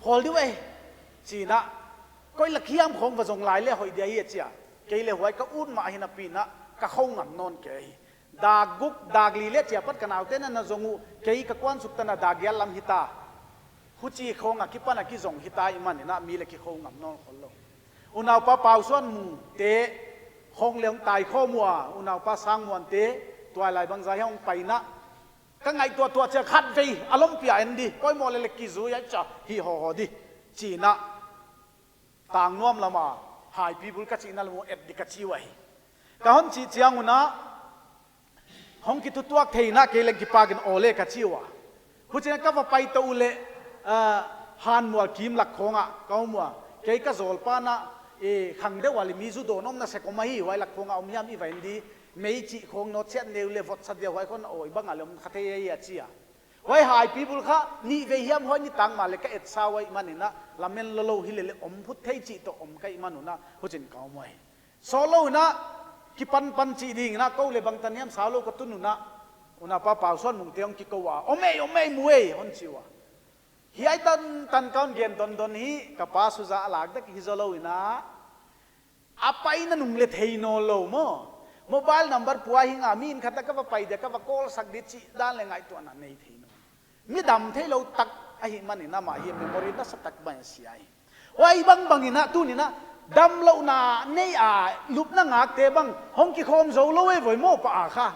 khawl di ve, chi in a, koi lak hiam khawng va zong lai leh hoih dia hi a chi a. Kei leh huai ka ut mah hi napi in a, ka khou ngam nawn kei. Dak guk, dak li leh chia pat ka naute in a na zong uh, kei ka kuan suk tan a dak gial lam hita. Huchi khawng a kipan a kizong hita i manin a mi leh kikhou ngam nawn khol lou. Unaupa Pausuanmung te khawng leh hong tai khawm ua, unaupa Sangmuan te tuailai bangzah hiam hong pai in a. Ka ngaihtuah tuah chia khatvei, a lawmpi a en di, poimoh leh leh kizui a chia hi hawhaw di, chi in a. Tangnuam lam a, Haipibul ka chihna lam uh et di ka chi uhi. Ka hon chih chiang un a, hong kithutuak thei in a kei leng kipak in aw leh ka chi ua. Huchiin ka va pai tou leh, ah, Hanmual kim lak khawng ah ka om ua. Kei ka zawlpa in a, eh, khang deuh a leh mi zu dawn omna sek om ahi, huai lak khawng ah om hiam i va en di, mei chih khawng nawtsiat neu leh votsa dia huai khawng a awi bang a leh om kha thei ahi a chi a. Huai Haipibul kha, nihvei hiam huai ni tang mah leh ka et sa uhi manin a, lamen lou lou hileh leh om phut thei chih toh om ka hih man un a, huchiin ka om uhi. Sawtlou in a, kipan pan chih ding in a, kou leh bangtan hiam sau lou ka tun un a, unaupa Pausuanmung te hong kikou a, om ei, om ei, mu ei, hon chi ua. Hiai tantan ka hon gen dondon hi, ka pa Suza a lak dek hi zou lou in a, a paina nung leh thei nawn lou maw. Mobile number pua hi ngal, mi inn khat ah ka va pai dia, ka va call sak di chih dan leh ngaihtuahna nei thei nawn. Mi dam theilou tak ahih manin amah hi memory nasa tak mai a sia hi. Huai bangbang in a tuni in a damlouhna nei a lupna ngakte bang hong kikhawm zou lou e voi maw pa a kha.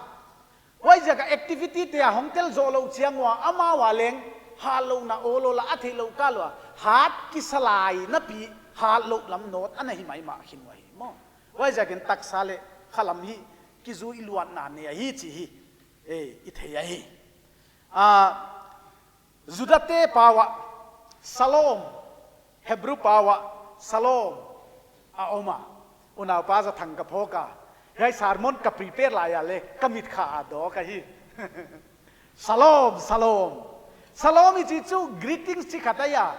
Huaiziak a activity te a hong tel zoh lou chiang ua amau a leng hatlouhna awlawla a theihlouh kal ua hat kisa lai napi hatlouh lam nawt ana hi maimah khin uhi maw. Huaiziakin taksa leh khalam hi kizui luatna nei ahi chih hi, eh, i thei ahi. Ah, Judate pau ah Shalom, Hebrew pau ah Shalom a om a. Unaupa Zathang ka phawk a. Hiai sermon ka prepare lai a leh ka mit kha a dawk ahi. Shalom, Shalom. Shalom i chih chu greetings chih khat ahi a.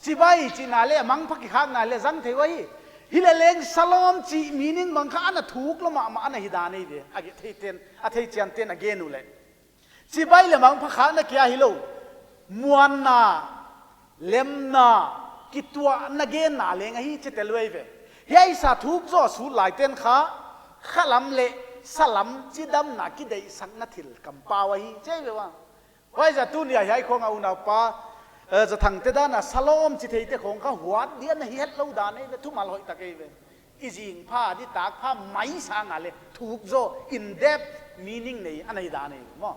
Chibai chihna leh mangpha kikhakna leh zang thei uhi. Hileh leng Shalom chih meaning bang kha ana thuk lou mahmah ana hi dan ahi ve. A gen thei ten, a thei chian ten a gen uleh. Chibai leh mangpha khakna kia hilou. Muanna, lemna, kituahna genna leng ahi chi tel uhi ve. Hiai sa thuk zaw sut lai ten kha, khalam leh salam chidamna kideihsakna thil kampau ahi chi ve ua. Huaiziak tuni a hiai khawng a unaupa, eh, Zathang te dan a Shalom chi theite khawng kha huat dia ana hi hetlou dan ahi ve, thumal hoih tak ahi ve. I zing pha di tak pha mai sang a leh thuk zaw in depth meaning nei ana hi dan ahi maw.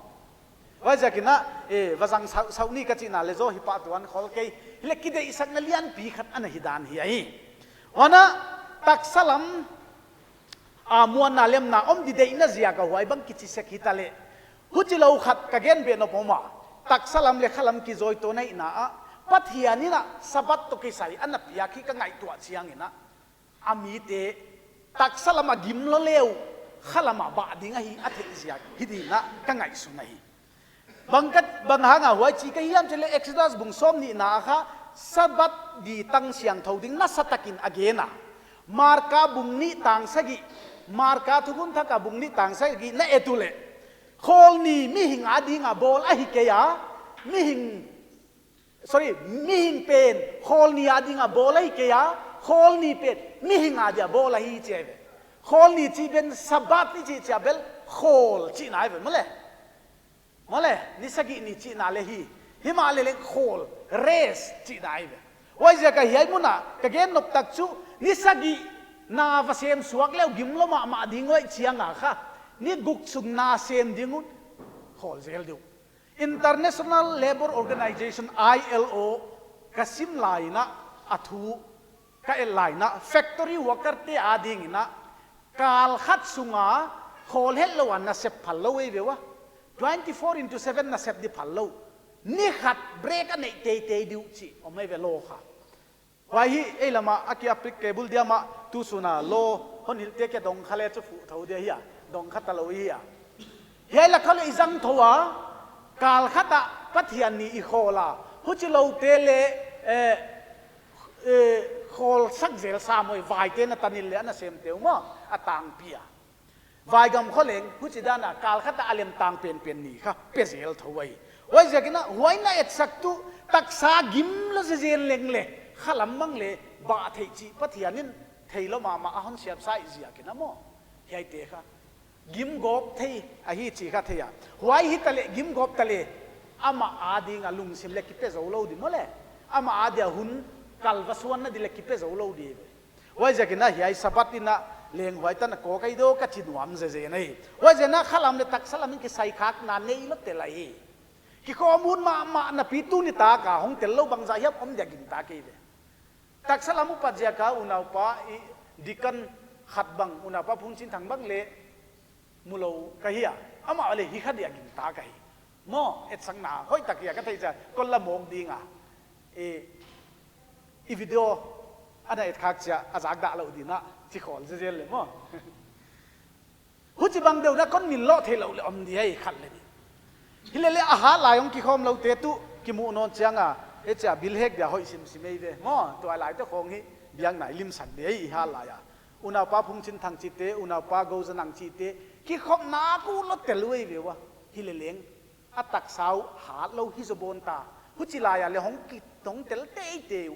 Huaiziakin a, eh, va zang sau, sau ni ka chihna leh zaw hi pah tuan khol kei. Hileh kideihsakna lianpi khat ana hi dan hi ahi. Huan a taksa lam a muanna lemna om di deihna ziak a huai bang kichi sek hita leh. Huchilou khat ka gen beh nop om a. Taksa lam leh khalam kizawitouhna hihna ah Pathian in a Sabbath toh kisai ana piak hi ka ngaihtuah chiang in a. A mite, taksa lam a gim lou leh uh, khalam a bah ding ahi a theih ziak hi ding in a ka ngaihsun ahi. Bang ka, bang hang a huai chi ka hiam chih leh Exodus bung sawmnihna ah kha, Sabbath di tang siangthou ding nasa takin a gen a. Marka bung nih tang sagih, Marka thukhun thak a bung nih tang sagih na et uleh. Khawlni mihing a ding a bawl ahi kei a, mihing Sorry, mihing pen khawlni a ding a bawl ahi kei a, khawlni pen mihing a dia bawl ahi chi ahi ve. Khawlni chih pen Sabbath i chih chia bel khawl chihna ahi ve, maw leh. Maw leh, ni sagih ni chihna leh hi. Himahleh leng khawl, rest chihna ahi ve. Huaiziak a hiai mun a ka gen nop tak chu, ni sagih na va sem suak leh uh gim lou mahmah ding uhi chiang a kha. Ni guk sung na sem ding un, khawl zel di uh. International Labour Organization, I L O, ka sim lai in a, a thu ka et lai in a, factory worker te ading in a, kal khat sunga khawl hetlou a nasep phal lou ei ve ua. Twenty-four into seven nasep di phal lou. Ni khat break a neih teitei di uh chih om ei ve law kha. Huai hi ei lam a ki applicable diam a, tu sung a law hon hilh te kia dong kha le chu fuh thou dia hia, dong kha ta lou hia. Hiai lak kha le i zang thou a, kal khat a Pathian ni i khawl a, huchi lou te le, eh, eh, khawl sak zel sa maw, vai te na tan in le a nasem te uh maw, a tangpi a. Vaigam khua leng, huchi dan a, kal khat a a lem tang penpen ni kha, pe zel thou ahi. Huaiziak in a, huai na etsak tu, taksa gim lou zezen leng le, khalam mang le, bah theih chih Pathian in, theilou mahmah a hon siam sa ziak in a maw. Hiai te kha. Gim gawp thei, ahi chih kha thei a. Huai hi ta le, gim gawp ta le, amah ading a lungsim le kipe zou lou di maw le. Amah adia hun, kal va suan na di le kipe zou lou di. Huaiziak in a hiai Sabbath in a leng huai tan a kawk ahi di uh ka chi nuam zezen ahi. Huaiziak in a khalam le taksa lam in kisai khakna neilou tel ahi. Kikhawm hun mahmah napi tu nitak a hong tel lou bangzah hiam om dia gingta kei ve. Taksa lam upat ziak a unaupa i deacon khat bang, unaupa Phungchinthang bang le mu lou ka hi a. Amah le hi kha dia gingta ka hi. Maw, etsakna hoihtak hia ka theih chiang, kon la mawk ding a. I, i video ana et khak chiang, a zak dah lou ding a, chi khawl zezen le maw. Huchi bang deuh na kon min lou theilou le om di ahi khat le ni. Hi le le a hat lai hong kikhawm lou te tu, kimu nawn chiang a, e chia bil hek dia hoih simsim ei ve. Maw, tuailai te khong hi, biakna i limsak di ahi i hat lai a. Unaupa Phungchinthang chih te, unaupa Gozanang chih te, kikhopna ku lou tel uh ei ve ua. Hi le leng, a taksa uh hat lou hi zaw bawn ta. Huchi lai a le hong ki, hong tel teitei uh.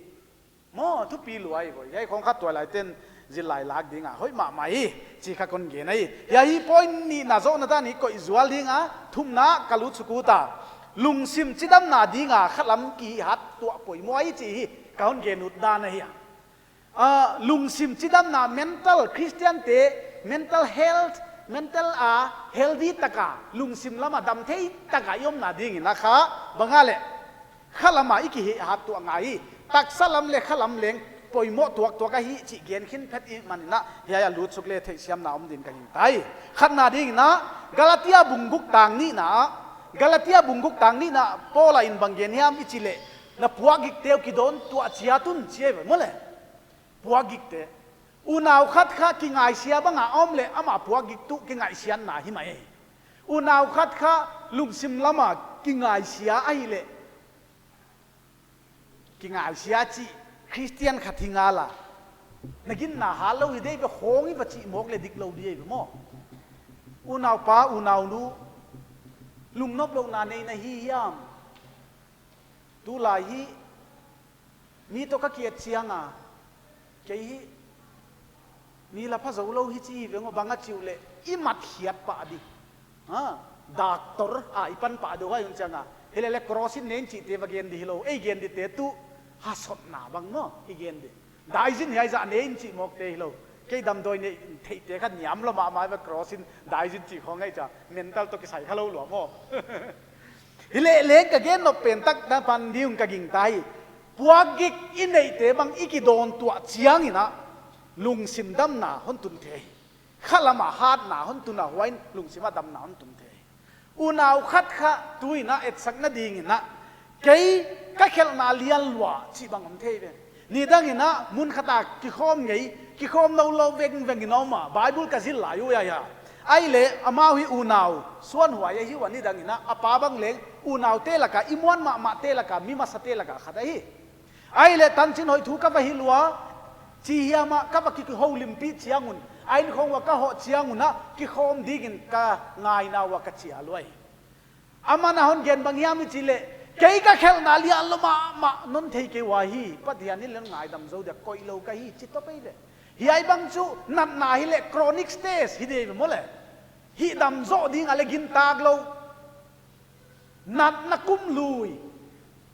Maw, thupi lua ahi ve. Hiai khong kha tuailai ten zil lai lak ding a hoih mahmah hi, chih kha kon gen ahi. Hiai hi point nihna zoh na dan hi koih zual ding a, thumna ka lut suk ut a. Lungsim chidamna ding a khalam kihat tuah poimoh ahi chih hi, ka hon gen ut dan ahi a. Ah, lungsim chidamna, mental, Christian te, mental health, mental a, healthy tak a, lungsim lam a dam thei tak a i omna ding in a kha, bang a le, khalam a i kihat tuah ngai hi, taksa lam le khalam leng, poimoh tuaktuak ahi chih gen khin phet i man in a, hiai a lut suk le theihsiamna om din ka gingta hi. Khatna ding in a, Galatia bung guk tang nihna, Galatia bung guk tang nihna, Paul in bang gen hiam i chih le, na puakgik te uh kidawn tuah chiat un chi ei ve maw le. Puakgik te. Unau khat kha kingaihsia bang a om le amah puakgik tu kingaihsiatna hi mai. Unau khat kha lungsim lam a kingaihsia ahi le. Kingaihsia chih Christian khat hi ngal a. Na ginna hat lou hi di ei ve khong i va chih mawk le dik lou di ei ve maw. Unaupa, unaunu. Lungnop louhna nei na hi hiam. Tulai hi, mi toh ka ki et chiang a, kei hi, mi la pha zou lou hi chi ve maw bang a chi uh le, i mat khiat pah di. Ha, doctor a i pan pah di huai hun chiang a. Hi le le cross in nei in chih te va gen di hilou, ei gen di te tu, hasotna bang maw, i gen di. Daizin hiai zah nei in chih mawk te hilou. Kei damdawi neih theih te kha niam lou mahmah ve cross in daizin chih khong ahi chia. Mental toh kisai kha lou lua maw. Hi le leng ka gen nop pen tak na pan ding ka gingta hi. Puakgik i neih te bang i kidawn tuah chiang in a. Lungsim damna hon tun thei. Khalam a hatna hon tun a huai in lungsim a damna hon tun thei. Unau khat kha tu in a etsakna ding in a, kei ka khelhna lian lua chih bang om thei ve. Nidang in a mun khat a kikhawm ngei, kikhawm lou lou vengveng in a om a, Bible ka zil lai uh ahi a. Ahi le amau hi unau, suan huai ahi ua nidang in a, a pa bang leng, unau te lak a, i muan mahmah te lak a, mi masa te lak a khat ahi. Ahi le tanchin hoih thu ka va hilh ua, chi hiam a ka va kihoulimpih chiang un, a inn khong ua ka hoh chiang un a, kikhawm ding in ka ngaina ua ka chial uai. Aman a hon gen bang hiam i chih le, kei ka khelhna lian lou mahmah non thei kei ua hi, Pathian in leng ngaidam zou dia koih lou ka hi, chi toh pei ve. Hiai bang chu natna hi le chronic stage hi di ve maw le. Hihdam zoh ding a le gintak lou. Natna kum lui.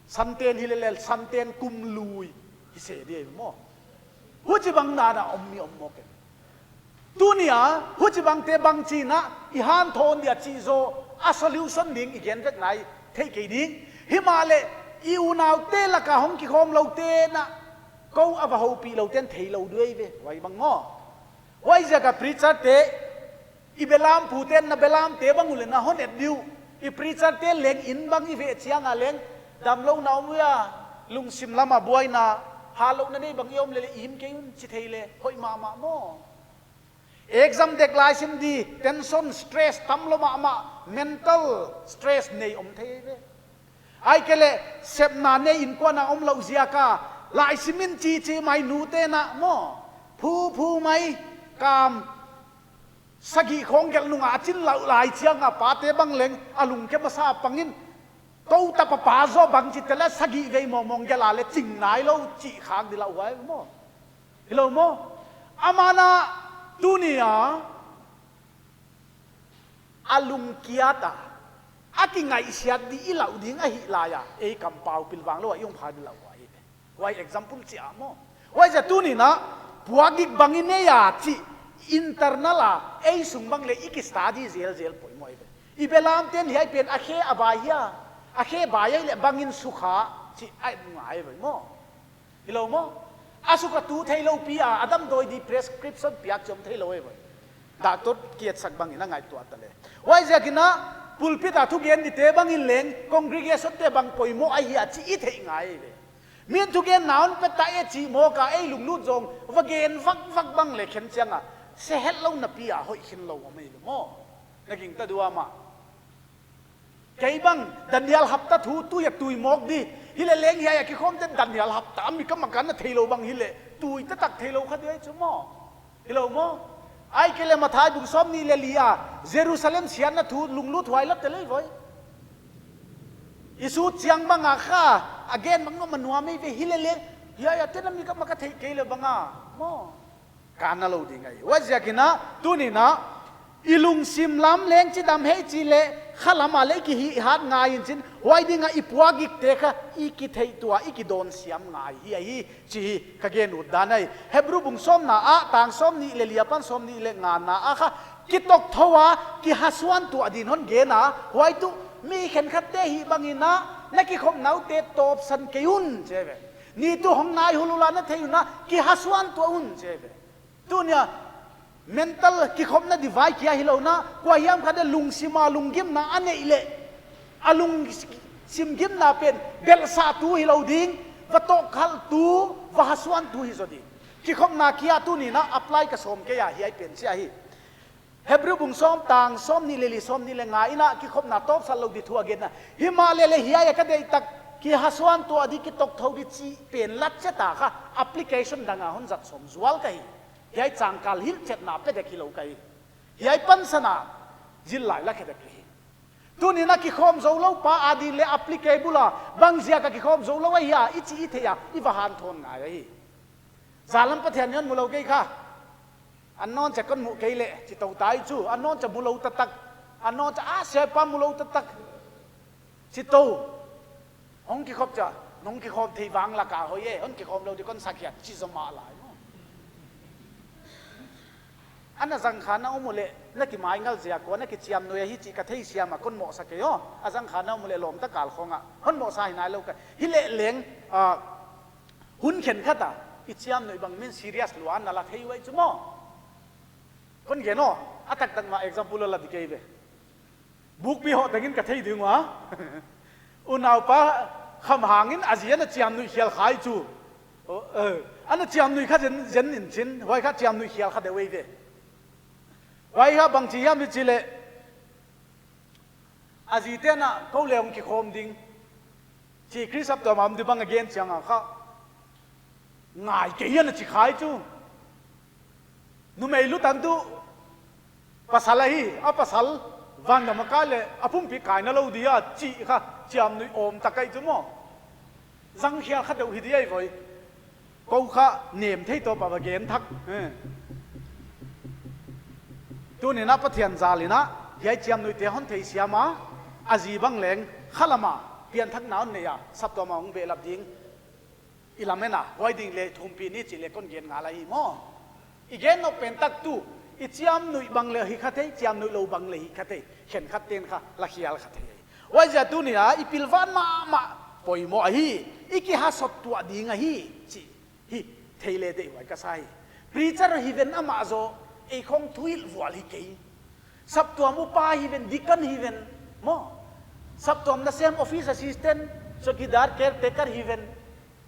Santen hi le le, santen kum lui. Hi se di maw. Huchi bang dan a om mi om mawk e. Tuni a, huchi bang te bang chi in a, i hanthawn dia chih zaw, a solution ding i gen vek nai, Thei kei ding. Himahleh i unaute laka hong kikhawm loute na, kou a va houpih louten theilou di uh eive. Huai bang maw. Huaiziaka preacher te, i belam puten na belamte bang uleh na hon et di uh. I preacher te leng in bang i veh chianga leng, damlouhna om ua, lungsim lama buaina, hatlouhna nei bang i om leh leng i him kei un chi thei leh hoih mahmah maw. Exam dek lai sim di, tension, stress tamlou mahmah, mental stress nei om thei ve. Ahihkeileh sepna nei inkuan a omlouh ziaka, lai sim in chi chi mai nute na maw. Phu phu mai, kam sagih khong gelh nunga a chin louh lai chianga pate bang leng a lungke masa pangin, kou tapa pa zaw bangchi tela sagih vei mawngmawng gelh a leh ching nailou chih khak di lau huai maw. Hilou maw. Amah na tunia a lungkiat a, a kingaihsiat di i lau ding ahih laia, ei kampau pilvang lou a i om kha di lau huai. Huai example chi a maw. Huaiziak tuni'n a, puakgik bang i nei a chih internal a, ei sung bang leh i ki study zelzel poimoh eive. I belamte'n hiai pen a khe a bai hia, a khe bai ahih leh bangin sukha chih a ngai ve maw. Hilou maw. A sukha tu theilou pi a, a damdawi di prescription piak chom theilou eive. Doctor kietsak bangin a ngaihtuah ta leh. Huaiziakin a, pulpit a thugen dite bangin leng, congregation te bang poimoh ahi a chih i theih ngai ve. Mi'n thugenna hon pe ta e chih mawk a ei lunglut zong, va gen vakvak bang leh khen chianga, se hetlou napi a hoih khinlou om eive maw. Na gingta di ua maw. Kei bang, Daniel hapta thu, tui a tui mawk di. Hileh leng hiai a kikhawmte'n Daniel hapta, mi kam a kanna theilou bang hileh, tui taktak theilou kha di ahi chu maw. Hilou maw. Ahihkeileh Matthai bung sawmnih leh li a, Jerusalem siatna thu lunglut huai lak te lei voi. I sut chiang bang a kha, a gen bang nuam a nuam eive hileh leng, hiai a te'n a mi kam a ka theih kei leh bang a maw. Kanna lou ding ahi. Huaiziakin a, tuni'n a, i lungsim lam leng chidam hei chih leh, khalam a leh i kihihhat ngai in chin, huai dinga i puakgikte kha, i kitheihtuah, i kidawnsiam ngai hi ahi, chih ka gen ut dan ahi. Hebru bung sawmna a, tang sawmnih leh li apan sawmnih leh ngana a kha, kitokthou a, kihasuantuah din hon gen a, huai tuh, mi khenkhatte hih bangin a, na kikhopna utte tawpsan kei un chi ve. Ni tuh hong nai hulhul a na thei un a, kihasuantuah un chi ve. Tunia, mental kikhopna di vai kia hilou na, kuahiam khat a lungsim a lunggimna a neih leh, a lungsim gimna pen, belhsahtu hilou ding, va tawkkhalhtu, va hasuantu hi zaw ding. Kikhopna kia tuni'n a apply ka sawm kei a hiai pen chi ahi. Hebru bung sawm tang sawmnih leh li sawmnih leh nga in a kikhopna tawpsan lou di thu a genna. Himahleh leh hiai a ka deihtak kihasuantuah di kitokthou di chih pen lat chet a kha application dang a hon zat sawm zual ka hi. Hiai changkal hilhchetna pe dek hilou ka hi. Hiai pansan a zil lai la khe dek hi. Tuni'n a kikhawm zoulou pa adin leh applicable a bang ziaka kikhawm zoulou ahia, i chih i theih a, i va hanthawn ngai ahi. Zalam Pathian in mulou kei kha. Annawn cha kon mu kei leh, chi tou tai chu, annawn cha mulou taktak. Annawn cha a siapa mulou taktak. Chi tou. Hong kikhop cha, nong kikhawm thei vang laka hoih e, hon kikhawm lou di kon sakhiat, chi zaw mah lai maw. Ana zang kha na om uleh, na kimaingal ziak ua, na kichiamnuih ahi chih ka theisiam a kon mohsa kei aw. A zang kha na om uleh lawmta kal khong a. Hon mohsa hi nailou ka. Hileh leng, ah, hun khenkhat a, i chiamnuih bang min serious lua na la thei uai chu maw. Kon gen aw, a taktak mah example la di kei ve. Bukpi hoh tengin ka thei ding ua. Unaupa Khamhang in a zi ana chiamnuih khial kha chu. Oh, eh, ana chiamnuih kha zen, zen in chin, huai kha chiamnuih khial kha deuh eive. Huai kha bangchi hiam i chih leh. A zite'n a, kou leng kikhawm ding. Chi Khrist saptuam a om di bang a gen chiang a kha. Ngai kei ana chi kha chu. Numei lutan tuh pasal ahi, a pasal vangam a kai leh a pumpi kaina lou dia chih kha chiamnuih awm tak ahi chu maw. Zang khial kha deuh hi di ahi voi. Kou kha nem thei tawp a va gen thak. Eh. Tuni'n a Pathian zal in a, hiai chiamnuihte hon theisiam a, a zi bang leng, khalam a, pianthakna hon nei a, saptuam a hong behlap ding. I lamen a, huai ding leh thumpih ni chih leh kon gen ngal ahi maw. I gen nop pen tak tuh, i chiamnuih bang leh hi kha thei, chiamnuih lou bang leh hi kha thei, khenkhatte'n kha la khial kha thei. Huaiziak tuni a i pilvang mahmah poimoh ahi, i kihasot tuah ding ahi chih hi thei le deihhuai ka sa hi. Preacher hi ven amah zaw, ei khong thuhilh vual hi kei. Saptuam upa hi ven, deacon hi ven, maw. Saptuam nasem, office assistant, chowkidar, caretaker hi ven.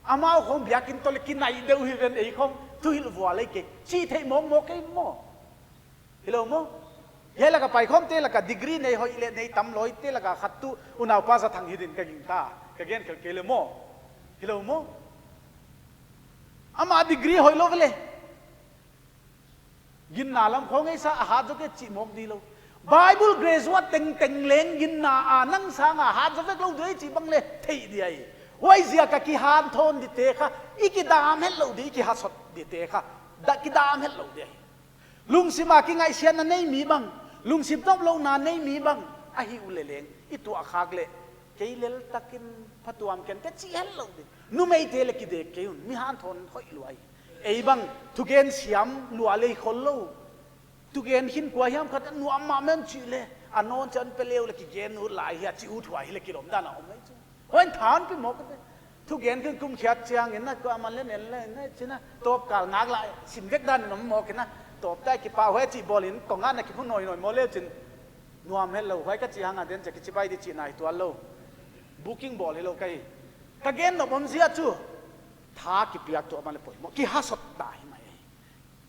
Amau khong biakin toh leh kinaih deuh hi ven, ei khong thuhilh vual hi kei. Chih theih mawkmawk kei maw. Hilou maw? Hiai laka paikhawmte laka degree nei hoih leh nei tam lawite laka khat tuh unaupa Zathang hi din ka gingta. Ka gen khelh kei leh maw. Hilou maw? Amah degree hoihlou ve leh. Ginna lam khong ei sa a hat zaw kei chih mawk di lou. Bible graduate tengteng leng ginna a nang sanga hat zaw vek lou di chih bang leh theih di ahi. Huaiziak a kihanthawn dite kha, i kidam hetlou di, i kihasot dite kha, da kidam hetlou di ahi. Lungsim a kingaihsiatna nei mi bang, lungsim tawplouhna nei mi bang, ahi uleh leng, i tuah khak leh, kei lel takin phatuam ken ka chi hetlou di. Numeite leh kidek kei un, mi hanthawn hoih lua hi. Ei bang, thugen siam lua lei khollou. Thugen khin kua hiam khat nuam mahmah chih leh, a nawn chan pe leu leh kigen ut lai hia chih ut huai leh kilawm dan a om mai chu. Huai than pi mawk te. Thugen khin kum khiat chiangin na kuaman leh nen leh na china. Tawp kal ngak lai, sim vek dan in om mawk in na. Tawp tai kipahhuai chih bawlin, kong a na kiphu noinoi maw leh chin. Nuam hetlou, huai ka chih hang a den chia kichibai di chih nai tuanlou. Booking bawl hilou ka hi. Ka gen nop omzia chu. Tha kipiak tuah man leh poimoh. Kihasot ta hi mai.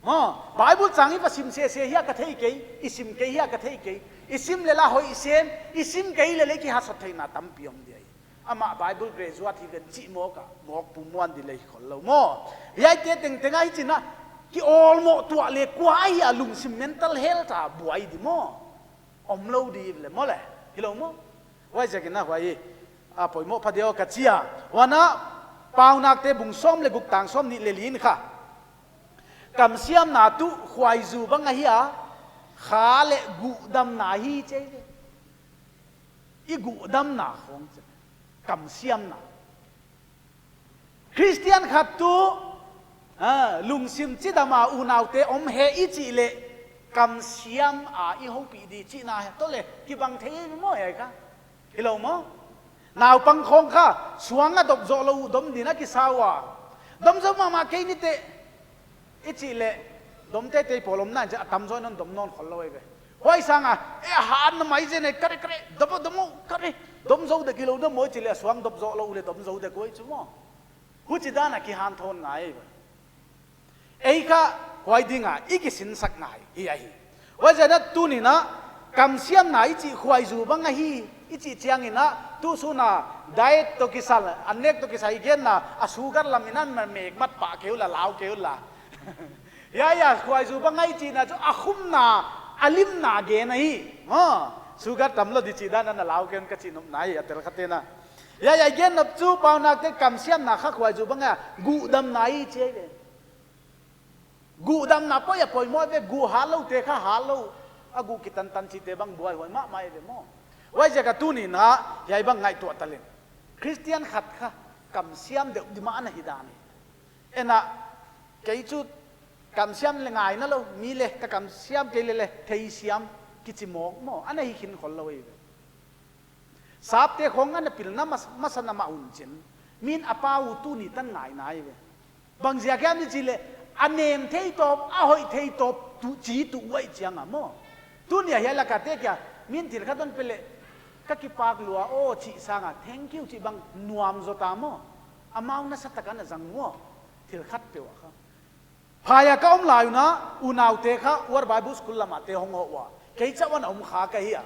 Maw, Bible chang i va sim sese hia ka thei kei, i sim kei hia ka thei kei, i sim leh la hoih sem, i sim kei leh leng kihasot theihna tampi om di ahi. Amah Bible graduate hi ven chih mawk a, mawk pumhuan di lei khollou maw. Hiaite tengteng a hi china, ki awlmoh tuah leh kua ahi a lungsim mental health a buai di maw. Omlou di ve leh maw leh, hilou maw. Huaiziakin na huai, a poimoh phadiak ka chi a. Huan a, Paunakte bung sawm leh guk tang sawmnih leh li in kha. Kamsiamna tuh khuaizu bang ahi a, kha leh guhdamna hi chih ve. I guhdamna khong chih. Kamsiamna. Christian khat tuh, ah, lungsim chidam a unaute om hi i chih leh, kamsiam a i houpih di chihna hi toh leh, kibang thei maw hiai kha. Hilou maw? Naupang khong kha, suang a dop zoh lou dom din a kisa ua. Dom zou mahmah kei ni teh. I chih leh, dom teitei pawl om nai chia a tamzaw in hon dom nawn khollou ei ve. Huai sanga, eh, a hat na mai zen e, kare, kare, dom, dom, kare, dom zou dek hilou dom maw i chih leh, suang dop zoh lou leh dom zou dek uh ei chu maw. Huchidan a kihanthawn ngai ei ve. Ei kha, huai dinga, i kisinsak ngai, hi ahi. Huaiziak a tuni'n a, kamsiamna i chih khuaizu bang ahi, i chih chiangin a, tusun a, diet toh kisai, an nek toh kisai genna, a sugar lam in a na mek mat pah kei ula, lau kei ula. Ya, ya, khuaizu bang ahi chihna chu, a khumna, a limna gen ahi. Ha, sugar tamlou di chih dan a na lau kei un ka chih nop nai, a tel khate'n a. Ya, ya, gen nop chu, Paunakte kamsiamna kha khuaizu bang a, guhdamna ahi chih ve. Guhdamna poi a poimoh ve, guh hatloute kha hatlou. A guh kitantan chihte bang buaihuai mahmah ve maw. Huaiziak a tuni'n a, hiai bang ngaihtuah taleng. Christian khat kha, kamsiam deuh di mah ana hi dan hi. Ei na, kei chu, kamsiam leh ngaihna lou, mi leh ka kamsiam kei leh leh, theisiam, kichi mawk maw, ana hi khin khollou ei ve. Sapte khong ana pilna mas-, masa na mah un chin. Min a pau tuni tan ngaihna ei ve. Bangziak hiam i chih leh, a nem thei tawp, a hoih thei tawp, tuh chi tuh huai chiang a maw. Tuni a hiai laka te kia, min thil khat hon pe leh, ka kipak lua aw chih sanga, thank you chih bang nuam zaw ta maw. Amau nasatak ana zang maw. Thil khat peuh a kha. Phai a ka om lai un a, unaute kha, World Bible School lam a te hong hoh ua. Kei chauh ana om kha ka hi a.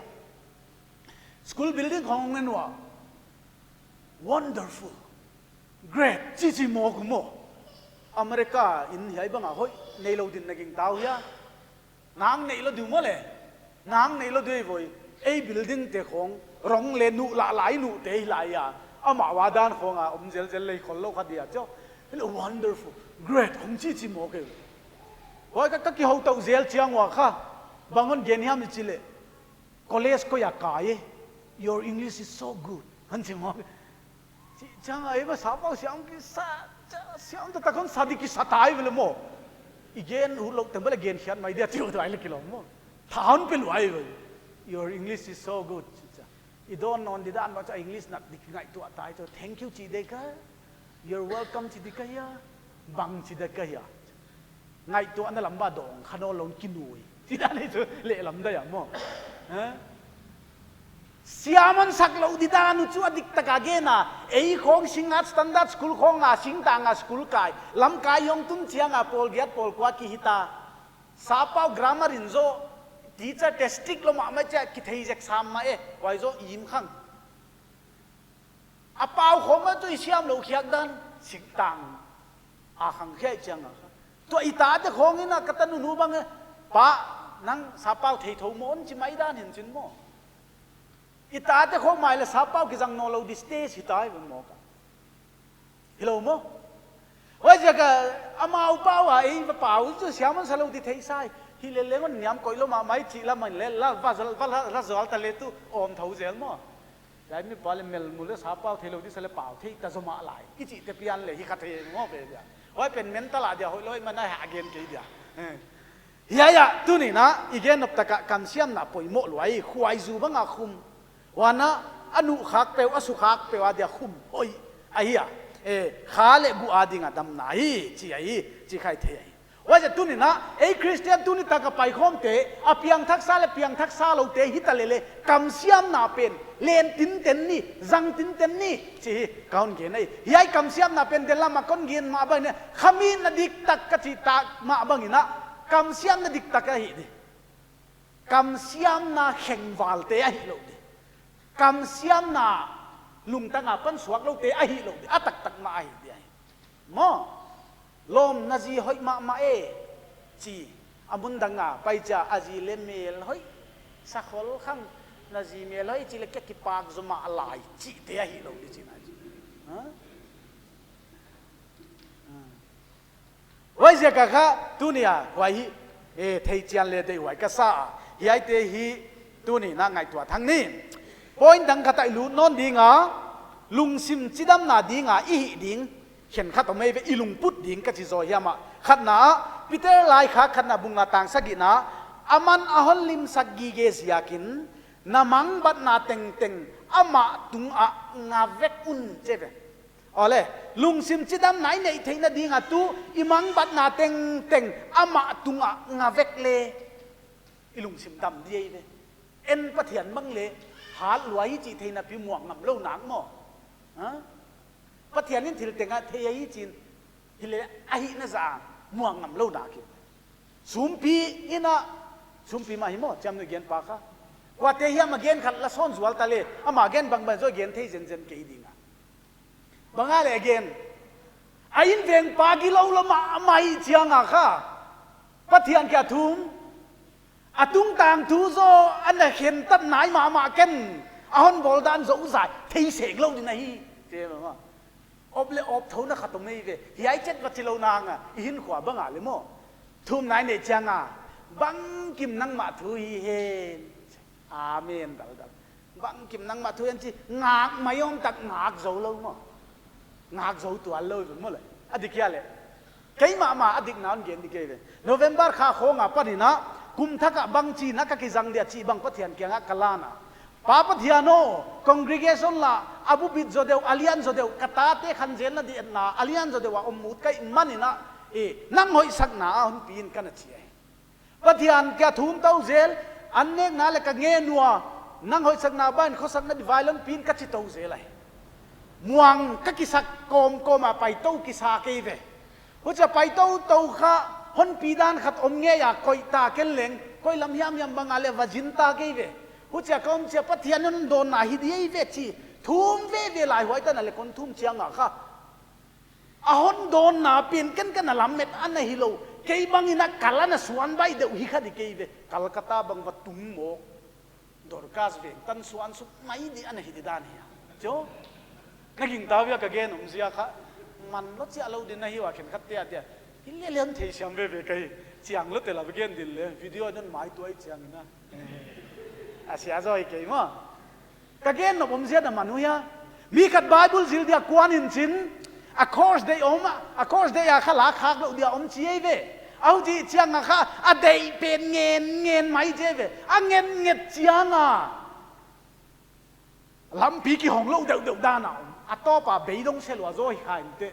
School building khong en ua. Wonderful. Great. Chi chi mawk maw. America in hiai bang a hoih neilou din na gingta uh hia. Nang neilou di maw leh. Nang neilou di voi. Ei building te khong. Rong leh nuh lah lai nuh te hi lai a. Amah ua dan khong a om zelzel lei khollou kha dia chu. Wonderful. Great. Khong chi chi mawk ei. Huai ka, ka kihou tou zel chiang ua kha. Bang hon gen hiam i chih leh. College koi a kai e. Your English is so good. Hon chi maw. Chi chang a ei va sa pau siam kisa, cha, siam ta ta kon sa di kisa tai ve leh maw. I gen utlou teng bang leh gen khiat mai dia chih uh tuai leh kilawm maw. Tha hon pe lua ei ve. Your English is so good. Chi cha. I dawn nawn di dan bang chu a English nat di ngaihtuah tai chu. Thank you chi di ka hia. You're welcome chi di ka hia. Bang chi di ka hia. Ngaihtuahna lam bang dawng kha nawn lou in kinui. Chi dan ei chu lehlam di a maw. Ha? Siamhon sak lou di dan uh chu a diktak a gen a. Ei khawng Singngat Standard School khawng a singtang a school kai. Lamkai hong tun chiang a pawl giat pawl kua ki hita. Sappau grammar in zaw, teacher te strict lou mahmah chia kithei zek sam mah e, huai zaw im khang. A pau khawng a chu i siam lou khiak dan, singtang a khang khiak chiang a. Tua i tate khawng in a ka tanu nu bang e, pa, nang sappau thei thou maw chi mai dan hi'n chin maw. I tate khawng mai leh sappau kizang nawn lou di stage hi tai vun maw ka. Hilou maw? Huaiziak a amau pau a ei va pau chu siamhon sa lou di thei sa hi. Hileh leng hon niam koih lou mahmah chi lam in leh la va zal, va la, la zal ta leh tu om thou zel maw. Hiai mipa leh mel mu leh sappau thei lou di sa leh pau thei ta zaw mah lai. I chih te pian leh hi kha thei maw ve dia. Huai pen mental a dia hoih lou mah na ha gen kei dia. Eh. Hiai a, tuni'n a, i gen nop tak a kamsiamna poimoh lua hi, khuaizu bang a khum. Huan a, a nuh khak peuh, a su khak peuh a dia khum hoih ahi a. Eh, kha leh guh a ding a damna hi, chi ahi, chi kha i thei ahi. Huaiziak tuni'n a, ei Christian tuni tak a paikhawm te, a piangthak sa leh piangthak sa lou te hi ta leh leh, kamsiamna pen, len tinten ni, zang tinten ni, chi hi, ka hon gen ahi. Hiai kamsiamna pen den lam a kon gen mah bang in a, khamuanna diktak ka chih tak mah bang in a, kamsiamna diktak ahi di. Kamsiamna khengval te ahi lou di. Kamsiamna lungtang a pan suak lou te ahi lou di. A taktak mah ahi di ahi. Maw, lawm na zi hoih mahmah e, chi, a mun dang a, pai chia a zi leh mel hoih, sakhol khang, na zi mel hoih chi leh kia kipak zaw mah lai, chi te ahi lou di chi na chi. Ha? Ha. Huaiziak a kha, tuni a, huai hi, eh, thei chian leh deihhuai ka sa a. Hiaite hi, tuni'n a ngaihtuah thang ni. Point dang khat a i lut nawn ding a, lungsim chidamna ding a, i hih ding. Khenkhat om ei ve i lungput ding ka chi zaw hiam a. Khatna, Peter laikhak khatna bung nga tang sagihna, aman a hon limsak gige ziakin, na mangbatna tengteng amah tungah nga vek un chi ve. Aw leh, lungsim chidamna i neih theihna ding a tu, i mangbatna tengteng amah tungah nga vek leh. I lungsim dam di ei ve. En Pathian bang leh, hat lua hi chih theihna pi muang ngam lou nak maw. Ha? Pathian in thil teng a thei ahi chi'n, hileh a hihna zah muang ngam lou nak hi. Sumpi in a, sumpi mah hi maw, chiam nu gen pa kha. Kuate hiam a gen khat la sawn zual ta leh, ama gen bangbang zaw gen thei zenzen kei ding a. Bang a leh gen. A inveng pa gilou lou mah, mah chiang a kha. Pathian kia thum. A tungtang thu zaw, ana khentat nai mahmah ken. A hon bawl dan zaw zai, thei sek lou di na hi. Te mama. Op leh op thouna khat om ei ve. Hiai chet va chi lou nang a, i hinkhua bang a leh maw. Thumna i neih chiang a. Bangkim nangmah thu hi hen. Amen, dal dal. Bangkim nangmah thu hen chi, ngak mai om tak ngak zou lou maw. Ngak zou tuan lou maw leh. A dik hia leh. Keimah mah a dikna hon gen di kei ve. November kha khawng a panin a, kum thak a bangchi in a ka kizang dia chih bang Pathian kiang a ka lan a. Pa Pathian aw, congregation la, a bu bit zaw deuh, a lian zaw deuh, ka tate khanzelna di etna, a lian zaw deuh a om ut ka hih manin a, eh, nang hoihsakna a hon pi in ka na chi ahi. Pathian kia thum tou zel, an nekna leh ka ngen ua, nang hoihsakna bang in khosakna di vai lou in pi in ka chi tou zel ahi. Muang ka kisak kawmkawm a pai tou kisa kei ve. Huchia pai tou tou kha, hon pi dan khat om ngei a koih ta ken leng, koi lam hiam hiam bang a leh va zin ta kei ve. Huchia ka om chia Pathian in hon dawnna hi di ei ve chi, thum veve lai huai tan a leh kon thum chiang a kha. A hon dawnna pen ken ka na lamet ana hi lou. Kei bang in a kal ana suan baih deuh hi kha di kei ve. Calcutta bang va tung mawk. Dorcas veng tan suan suk mai di ana hi di dan hi a. Cho? Na gingta uh hia ka gen omzia kha. Man lou chiah lou di na hi ua khenkhat te a dia. Hileh leng theisiam veve ka hi. Chiang lou te la va gen di leh. Video in hon maituah chiang in a. A sia zaw hi kei maw. Ka gen nop omzia na man uh hia. Mi khat Bible zil dia kuan in chin. A course deih om, a course deih a kha la khak lou dia om chi ei ve. A huchi chiang a kha, a deih pen ngen ngen mai chi ei ve. A ngen nget chiang a. Lampi kihong lou deuhdeuh dan a om. A tawp a beidong se lua zaw hi kha inteh.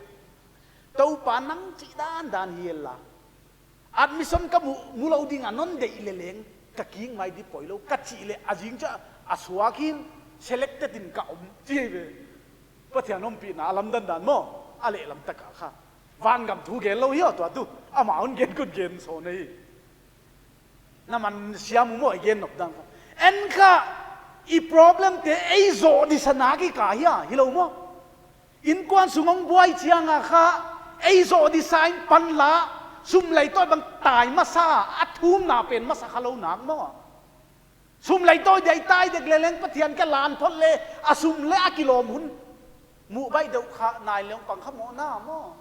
Toupa nang chih dandan hi la. Admission ka mu, mu lou ding a non deih leleng. Ka kingmai di poilou. Ka chih leh a zing chiah a suak in selected in ka om. Chi ve. Pathian ompihna a lamdang dan maw. A lehlam tak a kha. Vangam thu gen lou hi aw tua tu. Amah hon gen kon gen sawn hi. Na man siam uh maw i gen nop dan kha. En kha, i problem te ei zoh disa na kikal hia, hilou maw. Innkuan sung hong buai chiang a kha, ei zoh disa in pan la, sum lei tawi bang tai masa, a thumna pen masa kha lou nak maw. Sum lei tawi dia i tai dek leleng Pathian ka lan phot leh, a sum leh a kilawm hun. Muh baih deuh kha, nai leng pang kha maw na maw.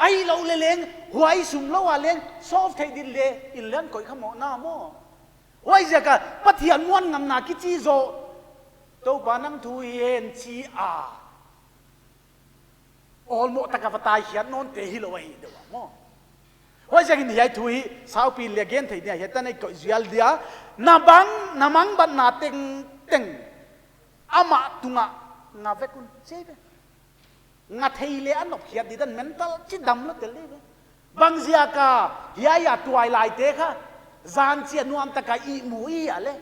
Ahihlou leleng, huai sum lou a leng, solve thei ding leh, inn leng koih kha maw na maw. Huaiziak a, Pathian muan ngamna kichi zaw. Toupa nang thu hi hen chi a. Awlmoh taka va tai hiat nawn te hilou ahi deuh a maw. Huaiziakin hiai thu hi, saupi leh gen thei dia, hiai tan ei koih zual dia. Na bang, na mangbatna tengteng. Amah tunga nga vek un chi ve. Nga thei leh a nop hiat di dan mental chi dam lou tel di ve. Bang ziak a, hiai a tuailaite kha. Zan chia nuam taka i mu i a leh.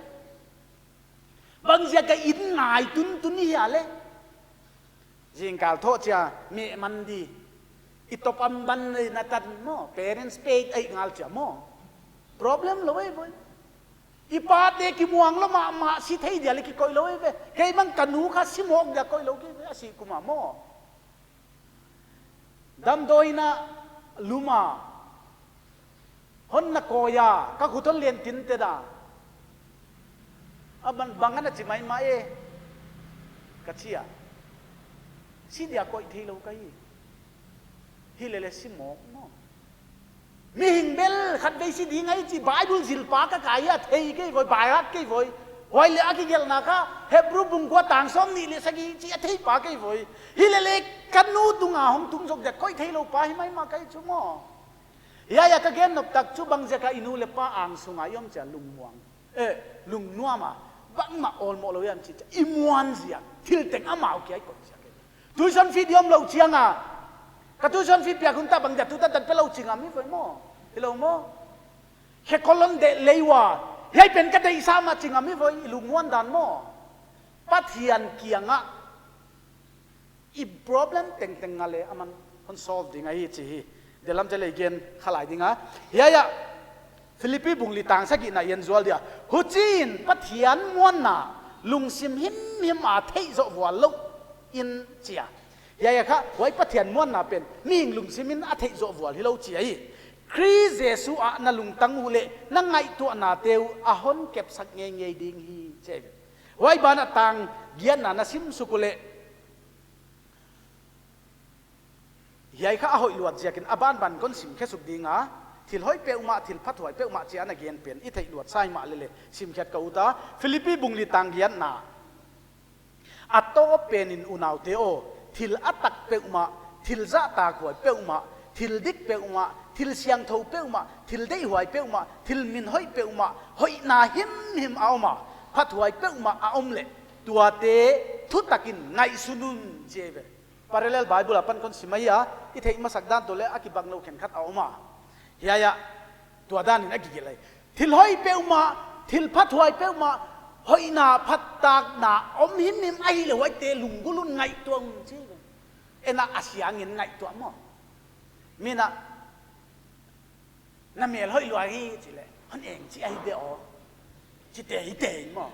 Bang ziak a in ngai tuntun i a leh. Zingkal thoh chia, mi man di. I top am ban na tan maw, parents paid ei ngal chia maw. Problem lou ei voi. I pate kimuang lou mahmah si thei dia leh kikoih lou ei ve. Kei bang ka nu kha si mawk dia koih lou kei ve, a si kum a maw. Damdawi na lum a. Hon na koih a, ka khut hon len tin te da. A ban bang ana chi maimah e. Ka chi a. Si dia koih theilou ka hi. Hi leleh si mawk maw. Mihing bel khatvei si ding ahi chi Bible zilpa ka kai a thei kei voi, by heart kei voi. Huai leh a kigelhna kha, Hebrew bung kua tang sawmnih leh sagih chi a theipa kei voi. Hi leleh ka nu tunga hong tung zok dia koih theilou pa hi maimah ka hi chu maw. Hiai a ka gen nop tak chu bang ziak a i nu leh pa ang sunga i om chia lungmuang. Eh, lungnuam a, bangmah awlmoh lou hiam chi chia. I muan ziak, thil teng amau kia i koih ziak. Tuition fee di om lou chiang a. Ka tuition fee piak hun ta bang dia tu ta tan pe lou ching a mi voi maw. Hilou maw. Khe kolon de lei ua. Hiai pen ka deih sa mah ching a mi voi i lungmuan dan maw. Pathian kiang a. I problem tengteng nga leh aman hon solve ding ahi chi hi. Delam che lei gen khalai ding a. Hiai a. Philippi bung li tang sagihna i en zual dia. Huchiin Pathian muanna lungsim himhim a theih zoh vual lou in chi a. Hiai a kha, huai Pathian muanna pen, mihing lungsim in a theih zoh vual hilou chi ahi. Khrist Jesu ah na lungtang uh leh, na ngaihtuahnate uh, a hon kepsak ngeingei ding hi chi ahi. Huai ban a tang giatna na sim suk uleh. Hiai kha a hoih luat ziakin a banban kon sim khe suk ding a, thil hoih peuhmah, thil phathuai peuhmah chia na gen pen, i theih luat sa hi mah leleh, sim khiat ka ut a, Philippi bung li tang giatna. A tawp pen in unaute aw, thil a tak peuhmah, thil zahtakhuai peuhmah, thil dik peuhmah, thil siangthou peuhmah, thil deihhuai peuhmah, thil min hoih peuhmah, hoihna himhim a om a, phathuai peuhmah a om leh, tuate thutakin ngaihsun un chi ahi ve. Parallel Bible apan kon sim ahi a, i theih masak dan toh leh a kibang lou khenkhat a om a. Hiai a, tua dan in a kigelh lai. Thil hoih peuhmah, thil phathuai peuhmah, hoihna phattakna om himhim ahihleh huaite lunggulh un ngaihtuah un chi ve. En a, a siangin ngaihtuah maw. Min a, na mel hoih lua hi chi leh, hon eng chi ahi de aw. Chi te hi te maw.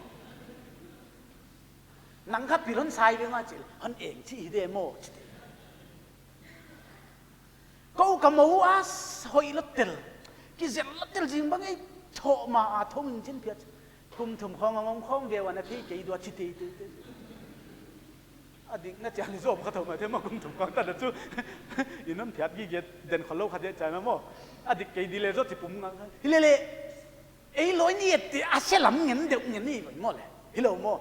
Nang kha pil hon sai ve nga chi leh, hon eng chi hi de maw chi te. Kou ka mou a s-, hoih lou tel. Kizel lou tel zing bang ei thoh ma a thong in chin phiat. Kum thum khawng a ngong khawng ve ua na thei kei dua chi te te te. A dik na chiang zom kha thou ma te ma kum thum khawng ta na chu. I non phiat gige den kholou kha de chai ma maw. A dik kei di leh zaw chi pum nga. Hi leleh. Ei loi ni et te a se lam ngen deuh ngen ni vai maw leh. Hilou maw.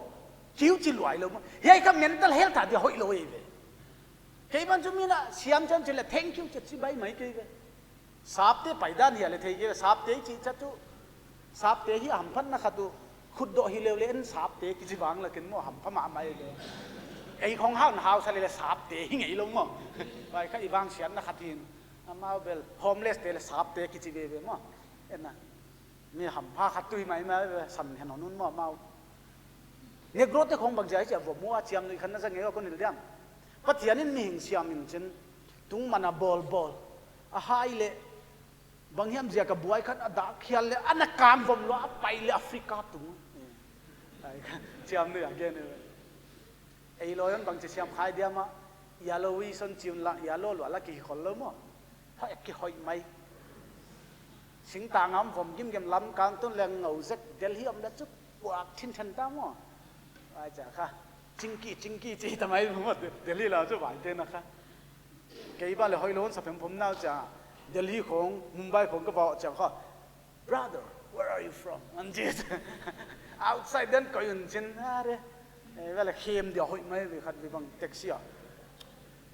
Kiu chi luai lou maw. Hiai kha mental health a dia hoih lou ei ve. Kei man chu min a siam chan chi leh thank you chi chi bai mai kei ve. Sapte paidan hia leh thei kei ve. Sapte chi cha tu. Sapte hi a hamphatna khat uh. Khutdoh hi leu le en sapte kichi vang la ken maw, hampha mahmah e le. Ei khong hau na hausa le le sapte hi ngei lou maw. Huai kha i vangsiatna khat in. Amau bel homeless te le sapte kichi veve maw. En a. Mi hampha khat tuh hi maimai ve, san hen hon un maw amau. Negro te khong bangzah chia vom maw a chiamnuih khat na za ngei a kon hilh diam. Pathian in mihing siam in chin. Tung man a bawl bawl. A hai le. Bang hiam ziak a buai khat a dak khial le, ana kang vom lua a pai le Africa tung. Ai, chiamnuih a gen e. Ei lawi hon bangchi siam khai diam a, yellowish hon chi un la, yellow lua la kihi khol lou maw. Hoih kihoih mai. Singtang a om vom gimgim lam kang tun leng ngou zek, Delhi om le chu puak thinthen ta maw. Ai cha kha. Chinky, chinky chi ta mai maw, Delhi la chu vai te na kha. Kei ba le hoihlou hon sa phemphom nau cha. Delhi khong, Mumbai khong ka va chiang kha. "Brother, where are you from?" An chi. Outside den koih un chin are. Eh, vele khem dia hoih mai ve khat ve bang taxi a.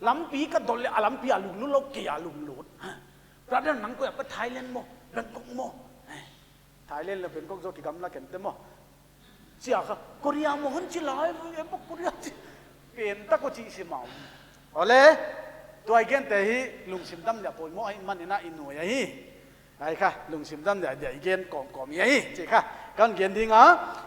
Lampi ka dol le a lampi a lunglut lou kei a lunglut. "Brother, nang koih a pa, Thailand maw, Bangkok maw?" Eh, Thailand le Bangkok zaw kigamla ken te maw. Chia kha, "Korea maw hon chi lai, e maw Korea chi." Pen ta ko chi si mau. Ole, tua i gen te hi lungsim dam dia poimoh ahihman in a i nuai ahi. Ai kha, lungsim dam dia, dia i gen kawmkawm hi ahi, chi kha. Kan gen ding a,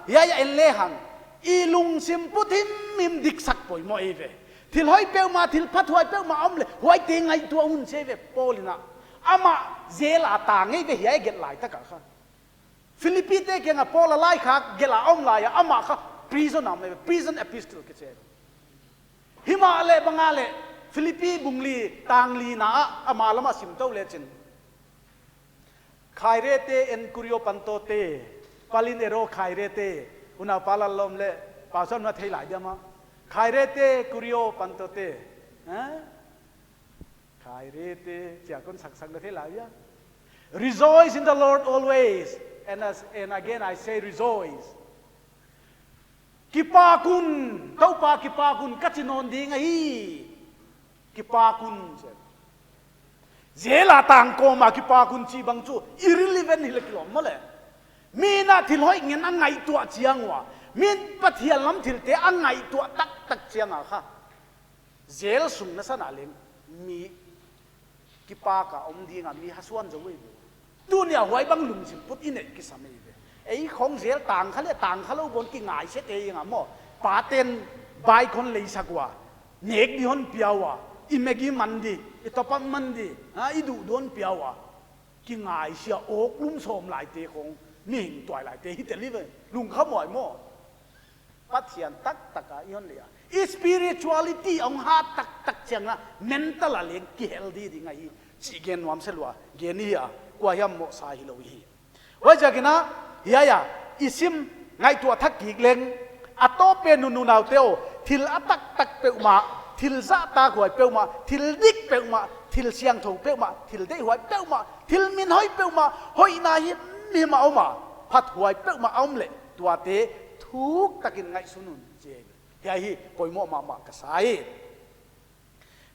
hiai a en le hang. I lungsim put himhim diksak poimoh ei ve. Thil hoih peuhmah, thil phathuai peuhmah om le, huaite ngaihtuah un chi ve, Paul in a. Amah jail a tang ei ve hiai gelh lai tak a kha. Philippi te kiang a Paul a laikhak gelh a om lai a, amah kha prison a om ei ve, prison epistle kichi. Himahleh bang a le, Philippi bung li tang li na a, amah lam a sim tou le chin. Khairete en kurio pantote, palin ero khairete, unau palal lom le, pausan na thei lai diam a. Khairete kurio pantote, ha? Khairete, chia kon saksak na thei lai a. "Rejoice in the Lord always, and as, and again I say rejoice." Kipak un, Toupa kipak un, ka chi nawn ding ahi. Kipak un, chi. Jail a tang kawm a kipak un chi bang chu irrelevant hi le kilawm maw le. Mi in a thil hoih ngen a ngaihtuah chiang ua. Mi in Pathian lam thilte a ngaihtuah taktak chiang a kha. Jail sung na san a leng mi kipak a om ding a mi hasuan zou ei ve. Tuni a huai bang lungsim put i neih kisam ei ve. Ei khong jail tang kha le tang kha lou bawn kingai se te ing a maw. Paten bike hon leisak ua. Nek di hon pia ua. I Maggi man di, i top up man di, ha, i duhduh hon pia ua. Kingai sia awk lum sawm lai te khong, mihing tuai lai te hi te li ve. Lungkham uai maw. Pathian taktak a i hon leh a, i spirituality hong hat taktak chiang a, mental a leng kihealthy ding ahi chih gen nuam se lua, gen i hi a, kua hiam mohsa hilou i hi. Huaiziakin a, hiai a, i sim ngaihtuah thak kik leng, a tawp pen un unaute aw, thil a taktak peuhmah, thil zahtakhuai peuhmah, thil dik peuhmah, thil siangthou peuhmah, thil deihhuai peuhmah, thil minhoih peuhmah, hoihna himhim a om a, phathuai peuhmah a om leh, tuate thuk takin ngaihsun un, chi. Hiai hi poimoh mahmah ka sa hi.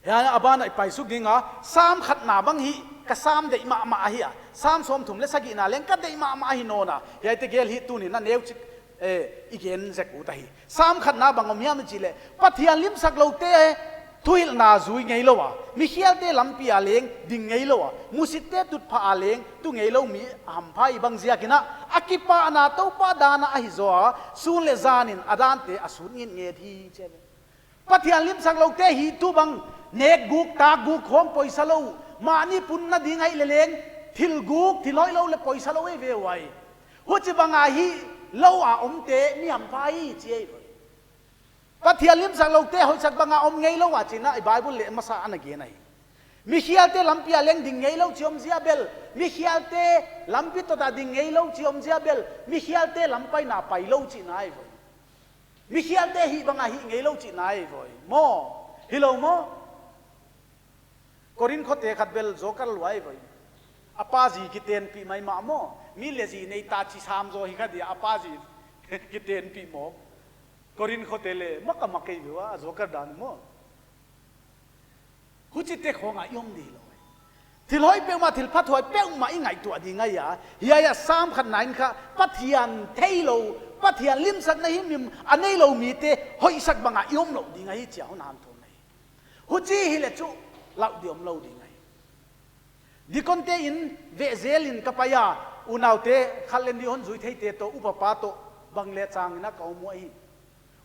Hiai a ban ah i paisuk ding a, Sam khatna bang hi ka sam deih mahmah ahi a. Sam sawmthum leh sagihna leng ka deih mahmah ahi nawn a. Hiaite gel hi tuni'n a neuchik, eh, i gen zek ut ahi. Sam khatna bang om hiam i chih leh, Pathian limsakloute, eh, thuhilhna zui ngeilou a, mikhialte lampi a leng ding ngeilou a, musitte tutphah a leng tu ngeilou mi a hampha i bang ziakin a, a kipahna Toupa dan a ahi zaw a, sun leh zan in a dante a sut ngitnget hi, chi ve. Pathian limsakloute hi tu bang, nekguk, takguk khong poisa lou, mahni punna ding ahi leh leng, thil guk, thil hoihlou leh poisa lou ei ve uai. Huchibang a hilou a omte mi hampha hi chi ei ve. Pathian limsakloute hoihsak bang a om ngeilou a chih in a i Bible leh masa ana gen ahi. Mikhialte lampi a leng ding ngeilou chih omzia bel, mikhialte lampi tot a ding ngeilou chih omzia bel, mikhialte lampaina pailou chihna ahi ve. Mikhialte hih bang a hih ngeilou chihna ahi ve. Maw, hilou maw. Korin khote khat bel joker lua ahi ve. A pa zi kitenpih maimah maw. Mi leh zi nei ta chi sam zaw hi kha dia a pa zi kitenpih maw. Korin khote leh makamak ei ve ua, a joker dan maw. Huchite khong a i om di lou. Thil hoih peuhmah, thil phathuai peuhmah i ngaihtuah ding ahi a. Hiai a Sam khatna in kha Pathian theilou, Pathian limsakna himhim a neilou mite hoihsak banga i om lou ding ahi chih a hon hanthawn ahi. Huchi hileh chu lauh di omlou ding ahi. Deacon-te inn veh zelin ka pai a, unaute khat leh nih hon zui theite toh, upapa toh, bang leh changin a ka om uhi.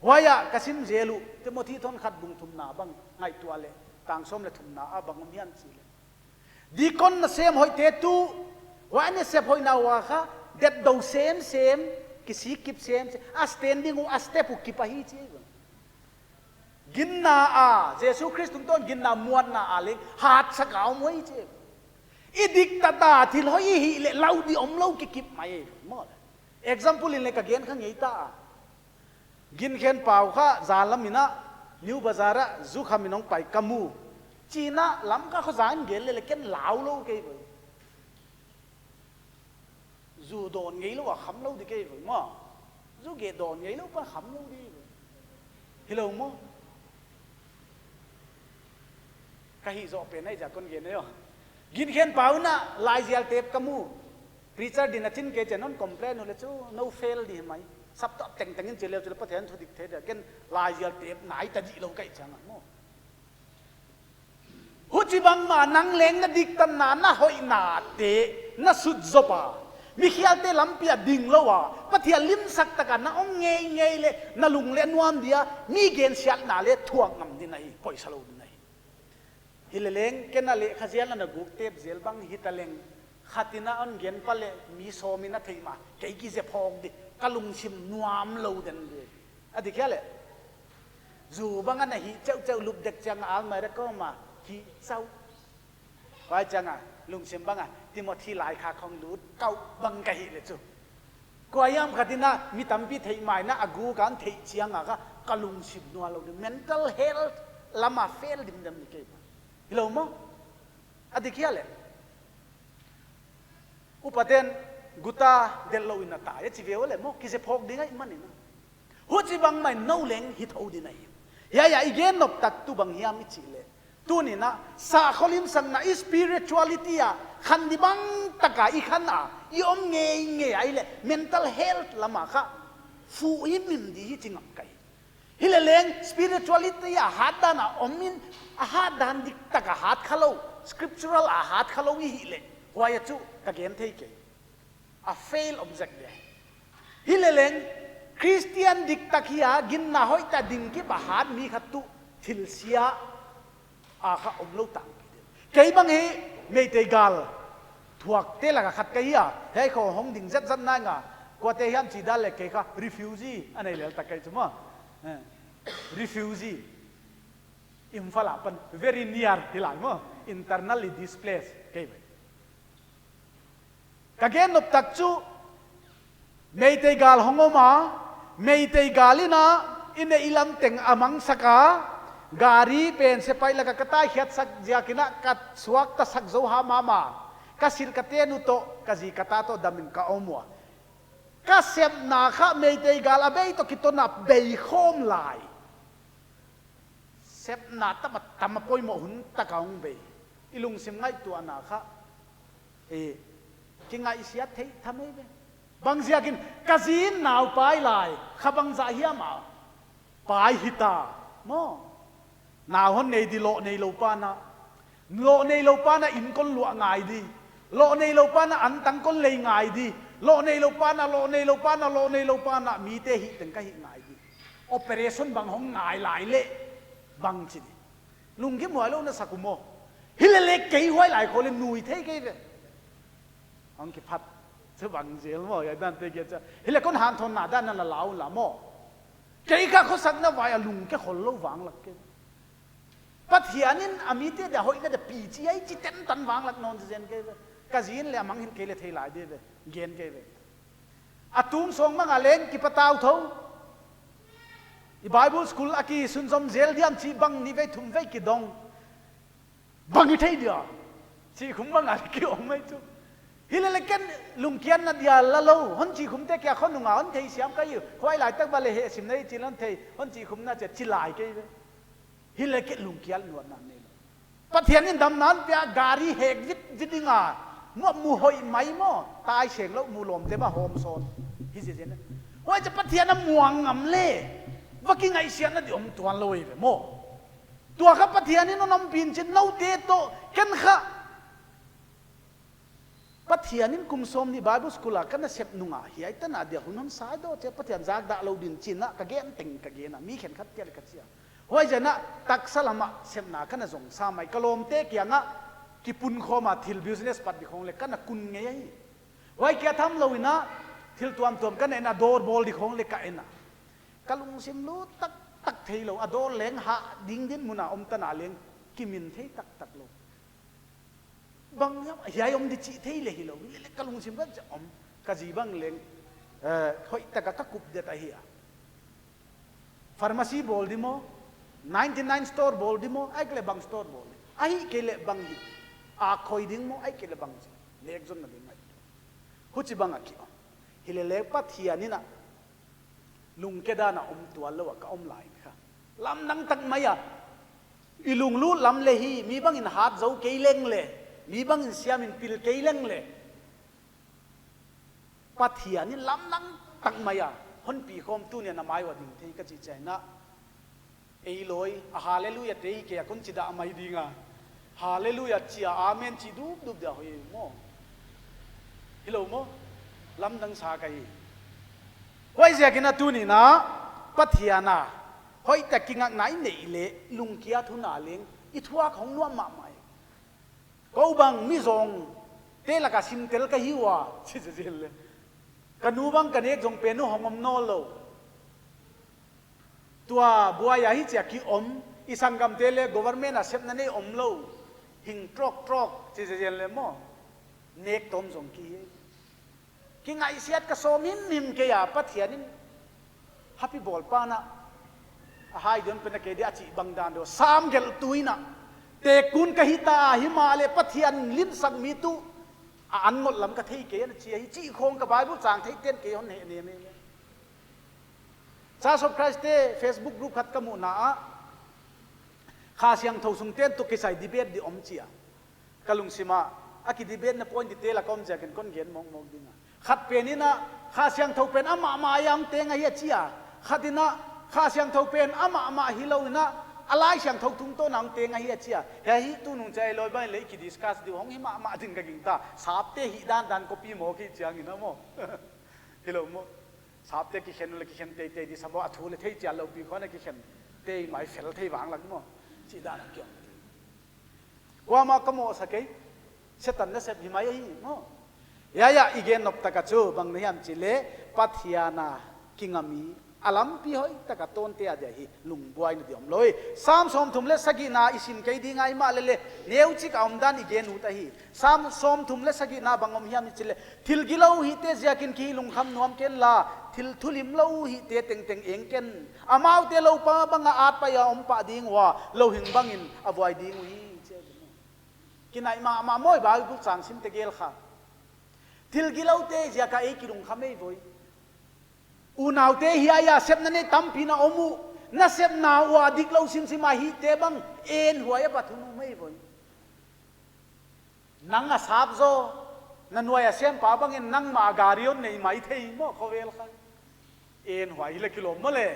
Huai ah ka sim zel uh, Timothy thon khat bung thumna bang ngaihtuah leh, tang sawm leh thumna ah bang om hiam chih leh, deacon nasem hoihte tuh, huai nasep hoihna ua kha, detdou semsem, kisik kip semsem, a standing uh, a step uh kip ahi chi. Ginna a, Jesu Khrist tungtawn ginna muanna a leng, hatsak a om uhi chi. I diktat a thil hoih i hih leh lauh di omlou kikip mai maw. Example in leng ka gen kha ngei ta. Ginkhenpau kha zan lam in a, New Bazaar ah zu khamin hong pai ka mu. China Lamka khua zan gen leh leng ken lau lou kei ve. Zu dawn ngeilou a kham lou di kei ve maw. Zu geh dawn ngeilou pa kham lou di ve. Hilou maw. Ka hih zoh pen ahi ziak kon gen ahi. Ginkhenpau in a laizial tep ka mu. Preacher din a chin kei chiang hon complain uleh chu, no fail di mai. Saptuam tengteng in chi leh chu leh Pathian thu dik thei dia. Ken laizial tep nai ta di lou ka hih chiang a maw. Huchibang mah nang leng na diktatna, na hoihnate, na sut zop a, mikhialte lampi ah ding lou a, Pathian limsak taka na om ngeingei leh, na lung leh nuam dia, mi gensiatna leh thuak ngam di ahi, poisa lou di ahi. Hileleng, ken a lehkhazial a na guk tep zel bang hitaleng, khat in a hon gen pah leh, mi sawm in a theih mah, kei kize phawk di, ka lungsim nuam lou den di. A dik hia leh. Zu bang a na hih chauhchauh lup dek chiang a almirah kawm ah hih chauh. Huai chiang a lungsim bang a Timothy laikhak hong lut kawm bang ka hih leh chu. Kua hiam khat in a mi tampi theih mai in a guk a hon theih chiang a kha ka lungsim nuam lou di. Mental health lam a fail dimdem di kei. Hilou maw? A dik hia leh. Upaten guta delh lou in a tai, a chi ve uleh maw, kize phawk ding ahihmanin. Huchibang mah in nou leng hi thou di ahi. Hiai a i gen nop tak tuh bang hiam i chih leh. Tuni'n a, sakhua limsakna i spirituality a, khan di bang taka i khan a, i om ngeingei a i leh, mental health lam a kha, fuh himhim di hi chi ngam ka hi. Hileleng spirituality a hat dan a om in, a hat dan dik taka hat kha lou, scriptural a hat kha lou i hih leh, huai a chu ka gen thei kei. A fail object dia. Hileleng Christian dik tak hi a ginna hoih tak ding kip a hat mi khat tuh thil sia a kha omlou tangpi di. Kei bang hi Meitei gal thuakte laka khat ka hi a, hiai khua hong ding zetzet nai nga, kuate hiam chih dan leh kei kha refugee a nei lel tak ka hi chu maw. Eh, refugee. Imphal apan very near hi lai maw. Internally displaced kei ve. Ka gen nop tak chu, Meitei gal hong om a, Meitei gal in a, i neih lam teng a mangsak a, gari pen sepaih laka ka taikhiat sak ziak in a ka suakta sak zou hamham a, ka silh ka ten uh toh, ka zi ka ta toh dam in ka om ua. Ka sepna kha Meitei gal a bei toh kiton a bei khawm lai. Sepna tam a tam a poimoh hun taka hong bei. I lungsim ngaihtuahna kha. Eh, kingaihsiat theih tham ei ve. Bang ziakin ka zi in nau pai lai. Kha bangzah hiam a pai hita. Maw. Nau hon nei di lou neilou pa na. Lou neilou pa na inn kon luah ngai di. Lou neilou pa na antang kon lei ngai di. Lou neilou pa na, lou neilou pa na, lou neilou pa na, mite hih teng ka hih ngai di. Operation bang hong ngai lai leh bang chi di. Lungkim huailou na sak uh maw. Hileleng kei huai lai khua leh nui thei kei ve. Hong kiphat. Chu bang zel maw, hiai dante kia cha. Hileh kon hanthawnna dan na lau la maw. Kei kha khosakna vai a lungke khollou vanglak kei. Pathian in a mite dia hoihna dia pi chi ahi chi tentan vanglak nawn zen kei ve. Ka zi in leh a mang hin kei leh thei lai di ve. Gen kei ve. A tung sawng bang a leng kipat tau thou. I Bible school a kisunzom zel diam chih bang nih vei thum vei kidong. Bang i thei dia. Chih khum bang a leng ki om mai chu. Hileleng ken lungkiatna dia la lou. Hon chih khumte kia khonung a hon theisiam ka hi. Huai lai tak bang leh hehsimna hi chi lou hon thei. Hon chih khumna chia chi lai kei ve. Hileleng ken lungkial nuamna nei lou. Pathian in damna hon pia gari hek vit vit ding a. Mu, mu hoih mai maw. Tai seng lou mu lawmte bang hawm sawn. Hi zi zen. Huaiziak Pathian a muang ngam le, va kingaihsiatna di om tuan lou ve maw. Tua kha Pathian in hon ompih in chin, noute toh ken kha. Pathian in kum sawmnih Bible School a ka na sep nung a, hiai tan a dia hun hon sai dou chia Pathian zak dah lou din chin a, ka gen teng ka gen a, mi khenkhat kia le ka chi a. Huaiziak a taksa lam a sepna ka na zong sa mai, ka lawmte kiang a kipun khawm a thil business pat di khong le ka na kun ngei ahi. Huai kia tham lou in a, thil tuamtuam ka na en a, dawr bawl di khong le ka en a. Ka lungsim lut taktak thei lou, a dawr leng hah ding din mun a om tan a leng kimin thei taktak lou. Bang hiam, hiai om di chih thei le hilou, hilele ka lungsim ka om, ka zi bang leng, eh, hoihtak a ka kup dia ta hi a. Pharmacy bawl di maw, ninety nine store bawl di maw, ahihkeileh bang store bawl di. Ahihkeileh bang hi, a khoi ding maw, ahihkeileh bang chi. Lek zonna ding mai. Huchibang a ki om. Hilele Pathian in a lungke dan a om tuan lou a ka om lai kha. Lamdang tak mai a. I lunglut lam le hi, mi bang in hat zou kei leng le, mi bang in siam in pil kei leng le. Pathian in lamdang tak mai a hon pi khawm tuni a na mai ua ding thei ka chi chiang a. Ei loi, a hallelujah te hi kei a kon chi dah mai ding a. Hallelujah chi a, amen chi dupdup dia hoih maw. Hilou maw, lamdang sa ka hi. Huaiziak in a tuni a, Pathian a hoihtak kingakna i neih le, lungkiat hun a leng, i thuak hong nuam mahmah. Kou bang mi zong te lak a simtel ka hi ua, chi zel le. Ka nu bang ka nek zong pen uh hong om nawnlou. Tua buai a hichi a ki om, i sanggamte le government a sepna nei omlou. Hing trawktrawk, chi zel le maw. Nek tawm zong ki hi. Kingaihsiat ka sawm himhim kei a, Pathian in hapi bawl pan a, a hai dion pen a kei dia a chih bang dan deuh, sam gelhtu in a, tekun ka hita a, himahleh Pathian limsak mi tuh a an ngol lam ka thei kei a chi a hi, chih khong ka Bible chang thei ten kei hon hehnem e. Church of Christ te Facebook group khat ka muhna ah, Kha Siangthou sung ten toh kisai debate di om chi a. Ka lungsim ah, a ki debate na point di te la ka om ziakin kon gen mawkmawk ding a. Khat pen in a, Kha Siangthou pen amah mah a hong teng ahi a chi a. Khat in a, Kha Siangthou pen amah mah hilou in a, a Laisiangthou tungtawn a hong teng ahi a chi a. Hiai hi tunung chiang a i loi bang le ki discuss di uh hong hi mahmah ding ka gingta. Sapte hih dandan copy mawk hi chiang in a maw. Hilou maw. Sapte kikhen le kikhen teitei di sa maw, a thu le thei chian lou pi khong a kikhen. Tei mai fel thei vang lak maw. Chih dan a kiom. Kuamah ka mawhsa kei. Setan nasep hi mai ahi maw. Hiai a i gen nop tak a chu bang na hiam chih le, Pathian a kinga mi a lampi hoihtak a tawnte a dia hi lungbuaina di omlou. Sam sawmthum le sagihna i sim kei ding a, himahleh le neuchik a omdan i gen ut ahi. Sam sawmthum le sagihna bang om hiam i chih le, thil gilou hihte ziakin kihih lungkham nuam ken la, thil thulimlou hihte tengteng eng ken. Amaute loupa bang a at pai a om pah ding ua, louhing bangin a vuai ding uhi, chi a. Kinai mahmah maw, Bible chang simte gel kha. Thil giloute ziak a ei kilungkham ei voi. Unaute, hiai a sepna nei tampi na om uh. Na sepna ua diklou simsim a hihte bang en huai a pat hun uh mai voi. Nang a sap zaw, na nuai a siampa bangin nangmah a gari hon nei maithei maw, khovel kha. En huai hi le kilawm maw le.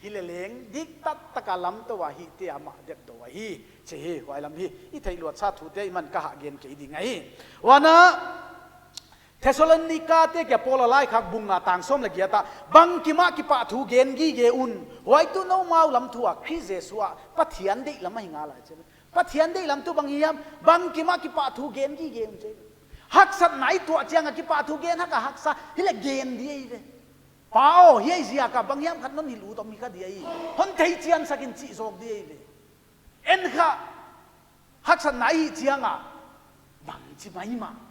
Hi le leng, dik taktak a lamtou a hihte amah deih dou ahi. Chi hi, huai lam hi, i theih luat sa thute i man ka hah gen kei ding ahi. Huan a, Thessalonika te kia Paul a laikhak bung nga tang sawm le giat ah, bangkim ah kipahthu gen gige un. Huai tuh noumau lam thu a Khrist Jesu ah Pathian deih lam ahi ngal a chi. Pathian deih lam tuh bang hiam, bangkim ah kipahthu gen gige un chi. Haksatna i tuah chiang a kipahthu gen hak a haksa, hi le gen di ei ve. Pa aw, hiai ziak a bang hiam khat non hilh ut om hi kha di ei. Hon theichian sak in chih zawk di ei ve. En kha, haksatna i hih chiang a, bangchi maimah.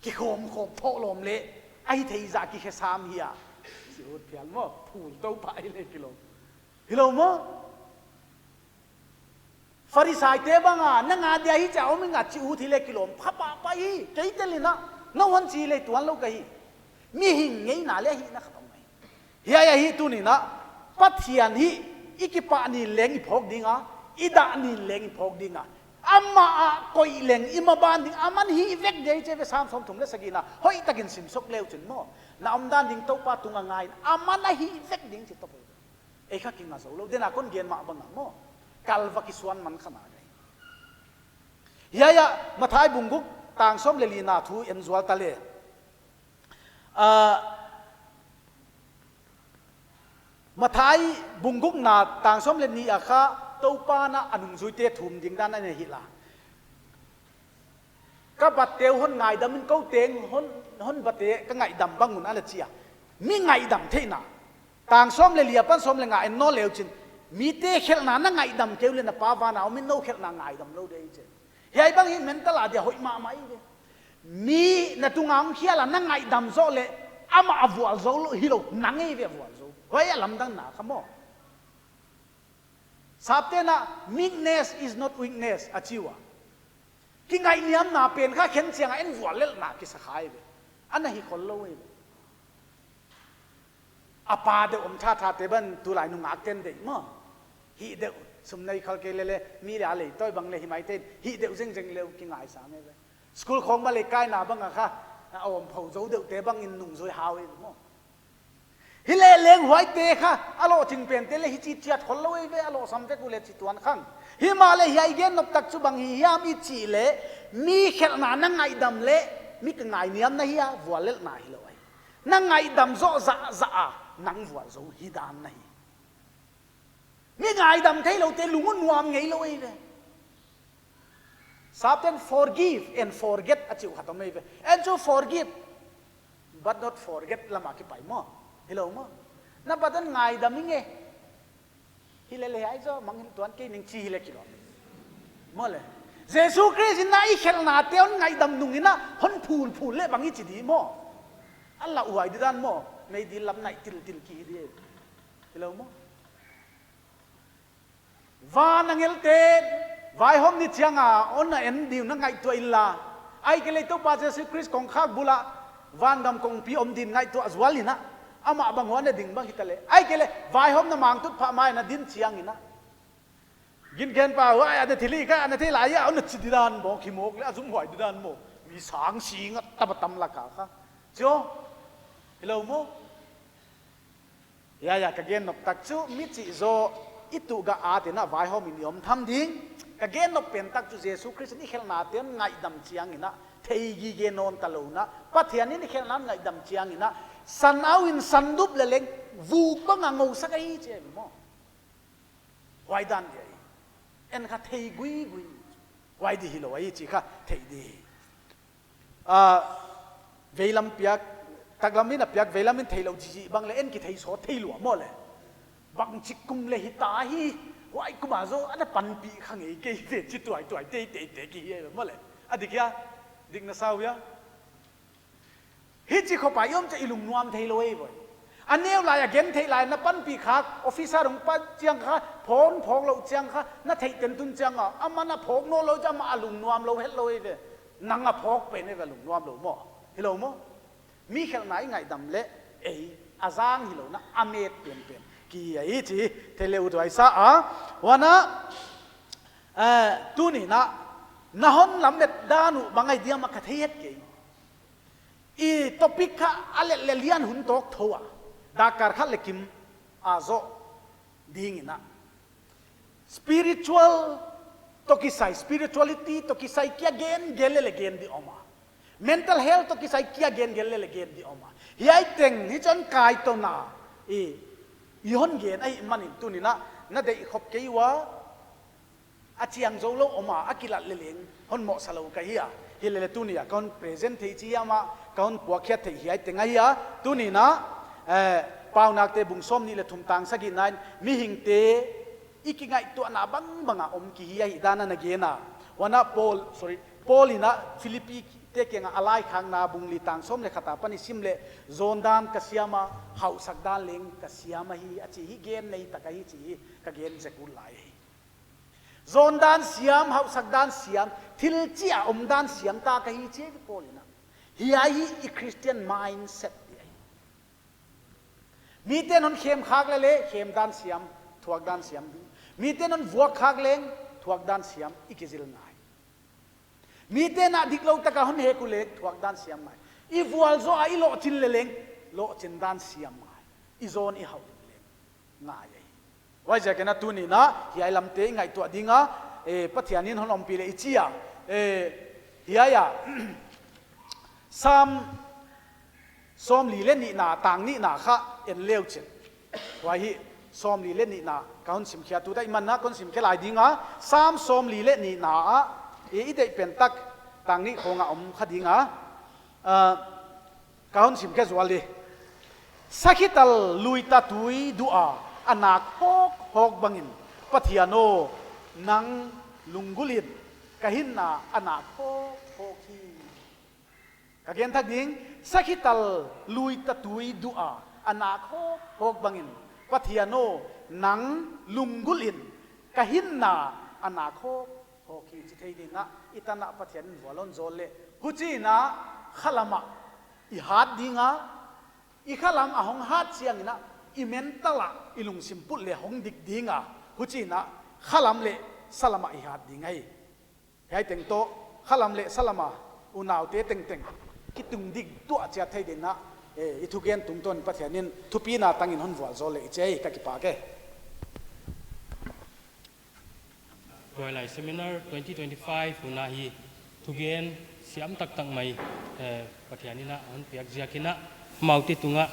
Kikhawmkhawm thohlawm le, a hithei zah kikhe sam hi a. Chi ut phial maw, phul tou pah hi le kilawm. Hilou maw? Pharisaite bang a, nang a dia hichi a om ing a chi ut hi le kilawm. Pha pah pah hi, kei tel in a, nou hon chi le tuan lou ka hi. Mihing ngeina le hihna khat om ahi. Hiai ahi tuni a, Pathian hi i kipah nin leng i phawk ding a, i dah nin leng i phawk ding a. Amah a koih leng i maban ding, aman hih vek di ei chi ve Sam sawmthum le sagihna, hoihtak in sim suk le uchin maw. Na omdan ding Toupa tungah ngai in, aman a hih vek ding chi toh. Ei kha kinga zou lou, dena kon gen mah bang a maw. Kal va kisuan man kha na gai. Hiai a, Mathai bung guk tang sawm leh lina thu en zual ta leh. Ah, Mathai bung gukna tang sawm leh nih a kha Toupa'n a nungzuite thum ding dan ana hilh a. Ka batte uh hon ngaidam in, kou teng hon, hon batte ka ngaihdam bang un ana chi a. Mi ngaihdam theihna. Tang sawm leh li apan sawm leh nga en nawn leu chin. Mite khelhna na ngaihdam kei uleh na Pa van a om in nou khelhna ngaidam lou ding chi. Hiai bang hi mental a dia hoih mahmah eive. Mi na tunga hong khial a na ngaihdam zoh leh amah a vualzou hilou, nang eive a vualzou. Huai a lamdang na kha maw. Sapte'n a, "Meekness is not weakness," a chi ua. Kingaihniamna pen kha khen chiang a en vuallelhna kisa kha eive. Ana hi khol lou eive. A pa deuh om thathate bang tulai nungakte'n deih maw. Hih deuh, sum nei khol kei leh leh, mi leh a lei tawi bang leh hi maithei, hih deuh zengzeng leh kingaisang eive. School khawng mah leh kaina bang a kha, a om pho zou deuhte bang in nungzui hau eive maw. Hileh leng huaite kha, a lohching pente leh hichi chiat khol lou eive, a lohsam vek uleh chi tuan khang. Himahleh hiai gen nop tak chu bang hi hiam i chih leh, mi khelhna na ngaihdam leh, mi ka ngaihniam na hi a, vuallelhna hilou ahi. Na ngaihdam zoh zahzah a, nang vualzou hi dan na hi. Mi ngaihdam theiloute lung uh nuam ngeilou eive. Sapte'n forgive and forget a chi uh khat om eive. En chu forgive, but not forget lam a kipai maw. Hilou maw. Na batte ngaidam ing e. Hilele ai zo, mangngilh tuan kei ning chi hileh kilawm. Maw leh. Jesu Khrist in a i khelhnate hon ngaihdam nung in a hon phulphul leh bang i chi di maw. A lauhuai di dan maw. Meidil lam nai tiltil ki hi di. Hilou maw. Van angelte, vaihawm ni chiang a, hon na en ding uh na ngaihtuah inla. Ahihkeileh Toupa Jesu Khrist kongkhak bul a, vangam kongpi om ding ngaihtuah zual in a. Amah bang huan a ding bang hita leh. Ahihkeileh, vaihawmna mangtutphah mai a na din chiang in a. Ginkhenpa huai a na thei lai kha, a na thei lai a, hon na chi di dan maw, kimawk leh a zumhuai di dan maw. Mi sang sing a tam a tam lak a kha. Chi aw, hilou maw. Ya, ya, ka gen nop tak chu, mi chih zaw, i tuh gah a te'n a vaihawm in i om tham ding. Ka gen nop pen tak chu Jesu Khrist in i khelhnate hon ngaihdam chiang in a, thei gige nawn ta lou in a, Pathian in i khelhna hon ngaihdam chiang in a, san au in sandup leh leng, vuk bang a ngousak ahi chi eive maw. Huai dan di ahi. En kha thei guigui. Huai di hilou ahi chih kha thei di. Ah, veilam piak, taklam in a piak, veilam in theilou zizi bang leh en kithei sawt thei lua maw leh. Bangchi kum leh hita hi, huai kum a zaw, ana panpih kha ngei kei ve chi tuaituai teitei te ki hi maw leh. A dik hia, dik na sa uh hia. Hichi khop a i om chiang i lungnuam theilou eive. A neu lai a gen theih lai na panpih khak, officer hong pai chiang kha, phone phawk lou chiang kha, na theih ten tun chiang a, aman a phawk nawn lou chiang a lungnuam lou hetlou eive. Nang a phawk pen eive lungnuam lou maw. Hilou maw. Mi khelhna i ngaihdam leh, ei, a zang hilou in a, a met penpen. Ki ahi chi, thei leh ut huai sa a, huan a, eh, tuni'n a, na hon lamet dan uh bang ahi diam a ka thei het kei. I topic kha a let leh lian hun tawk thou a. Dak kal khat leh kim a zoh ding in a. Spiritual toh kisai, spirituality toh kisai kia gen gen leh leh gen di om a. Mental health toh kisai kia gen gen leh leh gen di om a. Hiai teng hi chon kai to na. I, i hon gen ahihman in tuni'n a, na deih khop kei ua. A chiang zou lou om a, a kilat leh leng, hon mohsa lou ka hi a. Hilele tuni a, ka hon present theih chi hiam a, ka hon puakkhiat theih hiai teng ahi a. Tuni'n a, eh, Paunakte bung sawmnih leh thum tang sagihna in, mihingte, i kingaihtuahna bangbang a om ki hi ahihdan a na gen a. Huan a Paul, sorry, Paul in a Philippite kiang a a laikhakna bung li tang sawm leh khat apan i sim leh, zawndan ka siam a, hauhsak dan leng ka siam ahi, a chi hi gen nei tak ahi chi hi, ka gen zek ut lai hi. Zawndan siam, hauhsak dan siam, thil chih a om dan siam ta ka hi chi hi Paul in a. Hiai hi i Christian mindset di ahi. Mite'n hon khem khak leh leh, khem dan siam, thuak dan siam ding. Mite'n hon vuak khak leng, thuak dan siam, i kizil ngai. Mite'n a diklou tak a hon hek uleh, thuak dan siam ngai. I vualzawl a i lohching leh leng, lohchin dan siam ngai. I zawn i hauh leng ngai ahi. Huaiziakin a tuni'n a, hiai lamte i ngaihtuah ding a, eh, Pathian in hon ompih leh i chi a, eh, hiai a, Sam sawmli leh nihna, tang nihna kha en leuchin. Huai hi, sawmli leh nihna, ka hon simkhe a, tuta i manna ka hon simkhe lai ding a, Sam sawmli leh nihna ah, eh, i deih pen tak, tang nih khawng a om kha ding a, ah, ka hon simkhe zual di. Sakhital lui ta tui duh a, a nak hawkhawk bangin, Pathian aw, nang lunggulh in, ka hinna a nak hawkhawk hi. Ka gen thak ding, sakhital lui ta tui duh a, a nak hawkhawk bangin, Pathian aw, nang lunggulh in, ka hinna a nak hawkhawk hi chi thei ding a, i tan a Pathian in vual hon zawl leh. Huchiin a, khalam ah i hat ding a, i khalam a hong hat chiangin a, i mental ah i lungsim put leh hong dik ding a, huchiin a, khalam leh salam ah i hat ding ahi. Hiai teng toh, khalam leh salam a, unaute tengteng, kitung dik tuah chiat thei ding a, eh, i thugen tungtawn Pathian in thupina tangin hon vual zawl leh i chi ahi, ka kipak e. Tuailai Seminar twenty twenty-five hun a hi thugen siam taktak mai, eh, Pathian in a hon piak ziakin a, amaute tungah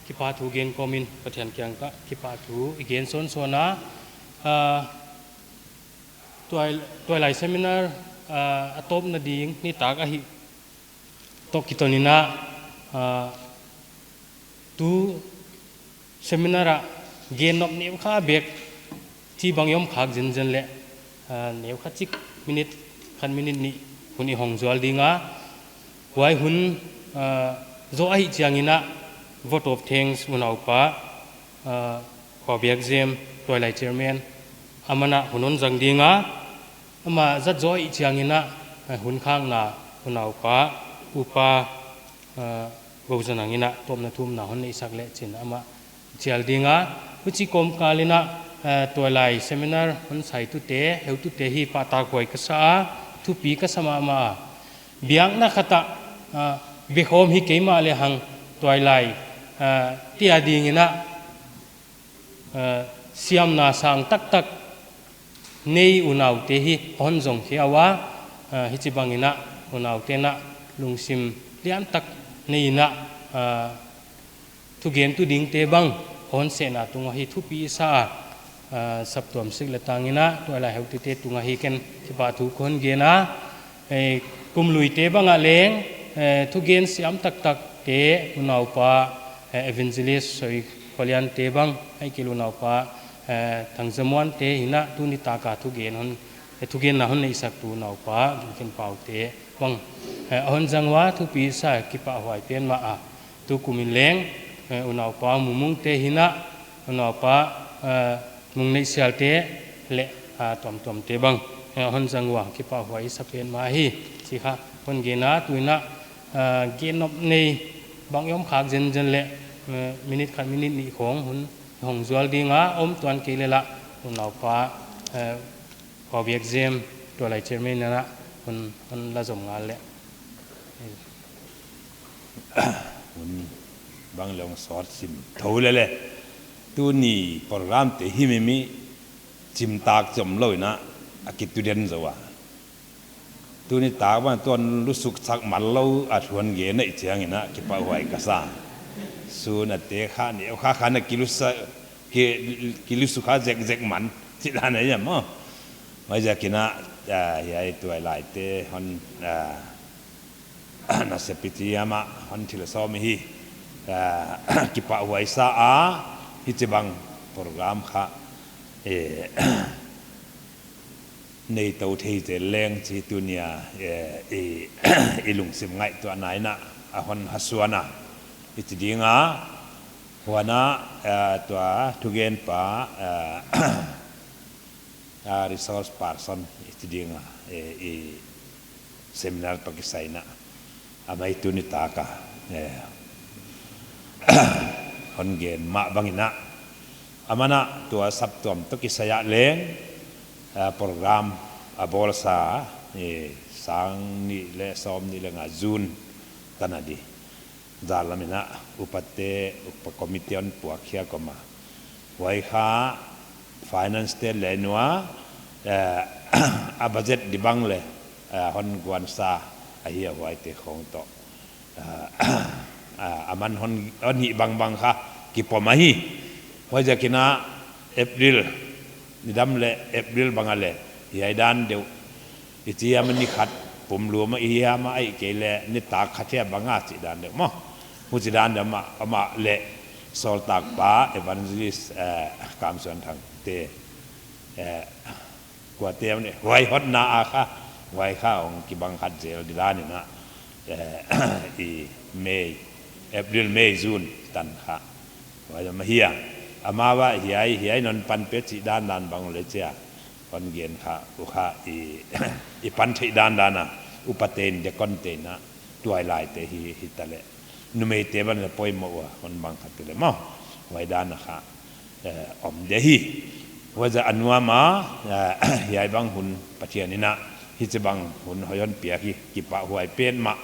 kipahthu gen kawmin Pathian kiang ah kipahthu i gen sawnsawn a, ah, Tuai-, Tuailai Seminar, ah, a tawpna ding nitak ahih toh kiton in a, ah, tu seminar ah gen nop neu kha bek chibang i om khak zenzen leh, ah, neu kha chik minute, khat minute nih hun i hong zual ding a. Huai hun, ah, zoh ahih chiangin a vote of thanks unaupa, ah, Khuabiakzem, Tuailai Chairman, aman a hun hon zang ding a, amah zat zoh ahih chiangin a, ah, hun khakna unaupa, upa, ah, Gozanang in a tawpna thumna hon neihsak leh chin amah chial ding a, huchi kawmkal in a, ah, Tuailai Seminar hon saitute, heutute hi pahtakhuai ka sa a, thupi ka sa mahmah a. Biakna khat ah, ah, biakhawm hi kei mahlehang Tuailai, ah, tia dingin a, ah, siamna sang taktak nei unaute hi hon zong khia ua, ah, hichibangin a unaute'n a lungsim liantak nei in a, ah, thugentu dingte bang hon sehna tung ahi thupi i sa a, ah, saptuam sik leh tangin a Tuailai heutute tungah hi ken kipahthu kon gen a, eh, kum luite bang ah leng, eh, thugen siam taktakte unaupa, eh, Evangelist Soi Kholiante bang, ahihkeileh unaupa, eh, Thangzamuante hi in a tuni tak a thugen hon, eh, thugenna hon neihsaktu unaupa Ginkenpaute bang, eh, a hon zang ua thupi i sa kipahhuai pen mah a. Tukum in leng, eh, unaupa Mumungte hi in a, unaupa, eh, Mungneihsialte leh, ah, tuamtuamte bang, eh, hon zang ua kipahhuai i sa pen mah hi, chih kha kon gen a, tuin a, ah, gen nop nei bang i om khak zenzen leh, eh, minute khat minute nih khawng hun hong zual ding a, om tuan kei leh lah unaupa, eh, Khuabiakzem, Tuailai Chairman in a hun, hun la zom ngal leh. Hun bang leh hong sawt sim thou lele. Tuni programte hi mimi chimtak chom lou in a, a kitu den zaw a. Tuni tak bang tuan lusuk chak man lou a thuan gen ahih chiangin a kipahhuai ka sa. Sun a te kha ni, kha kha na kilusa, ki, kilusuk kha zekzek man, chih dan ahi maw. Huaiziakin a, ah, hiai Tuailaite hon, ah, nasep piti amah hon thil sawm hi, ah, kipahhuai sa a, hichibang program kha, eh, nei tou thei zel leng chih tuni a, eh, i, i lungsim ngaihtuahna in a, a hon hasuan a, i chi ding a, huan a, eh, tua thugenpa, eh, ah, resource person i chi ding a, eh, i seminar toh kisai in a, amah i tuni tak a, eh, hon gen mah bangin a, aman a tua saptuam toh kisai ah leng, ah, program a bawl sa, eh, sang nih leh sawm nih leh nga June tan a di. Zan lam in a upate, upa committee hon puak khia kou mah. Huai kha finance te leh nua, eh, a budget di bang leh, eh, hon guansa ahi a, huaite khong toh. Eh, eh, aman hon, hon hih bangbang kha kipom ahi. Huaiziakin a April, nidang leh April bang a leh, hiai dan deuh. I chi a mah ni khat pumlua mah i hia mah, ahihkeileh nitak khat hia bang a chih dan deuh maw. Huchi dan deuh mah, amah leh sawltak pa Evangelist, eh, Kamsuanthang te, eh, kuate mah ni, huai hotna a kha, huai kha hong kibang khat zel di dan in a, eh, i May, April, May, June tan kha. Huai mah hi a. Amau a hiai, hiai non pan pe chih dandan bang leh chia. Hon gen kha, uh kha i, i pan theih dandan a, upate'n, deaconte'n a, tuailaite hi, hi ta leh. Numeite bang leh poimoh ua, hon bang khat te leh maw. Huai dan a kha, eh, om di hi. Huaiziak a nuam a, eh, hiai bang hun Pathian in a, hichi bang hun hoi hon piak hi, kipahhuai petmah.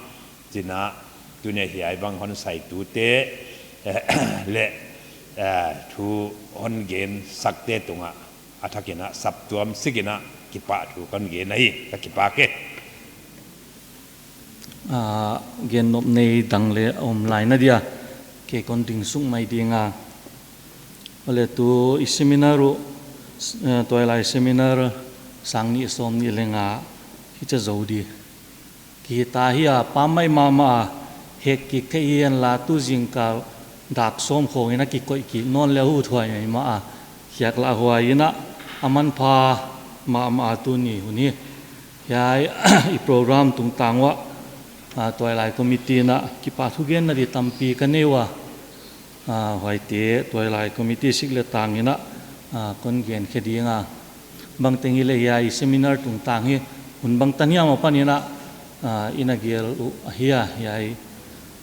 Chi in a, tuni a hiai bang hon saitute, eh, leh, eh, thu hon gensakte tungah, a thak in a, saptuam sik in a, kipahthu kon gen ahi, ka kipak e. Ah, gen nop nei dang leh om lai na dia, kei kon ding suk mai ding a. Huai leh tu i seminar uh, eh, tuailai seminar sang nih sawmnih leh nga, hichia zou di. Kihta hi a, pammaih mahmah a, hek kik thei hi hen la, tu zingkal dak sawm khong in a kikoih kik nawn leh uh thuai mai mah a, khiak lah huai in a, a manpha mahmah a tuni hun hi. Hiai, i program tungtang uah, a, tuailai committee in a, kipahthu genna di tampi ka nei ua. A, huaite, tuailai committee sik leh tang in a, a, kon gen khe ding a. Bangteng hileh hiai seminar tungtang hi, hun bangtan hiam apan in a, a, i na gel uh ahi a, hiai.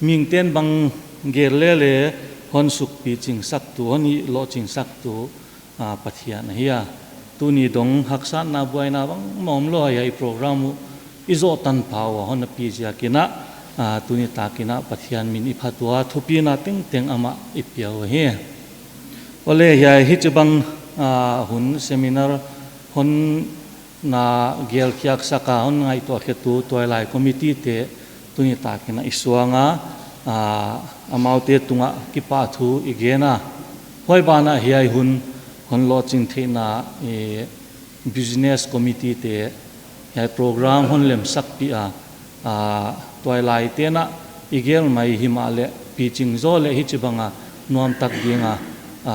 Mihingte'n bang gel leh leh hon suk pichingsak tu, hon hih lohchingsak tu, a, Pathian ahi a. Tuni dong haksatna buaina bangmah omlou a hiai program uh i zoh tanpha ua hon na pi ziakin a, a, tuni takin a Pathian min i phat ua, thupina tengteng amah i pia uhi. Huai leh hiai hichi bang, a, hun seminar hon na gelkhiaksak a hon ngaihtuah khe tu tuailai committee te tuni takin a i suang a, a, amaute tungah kipahthu i gen a. Huai ban ah hiai hun hon lohching theihna, e, business committee te hiai program hon lemsakpih a, a, tuailaite'n a i gel mai himahleh piching zaw leh hichi bang a nuamtak ding a, a,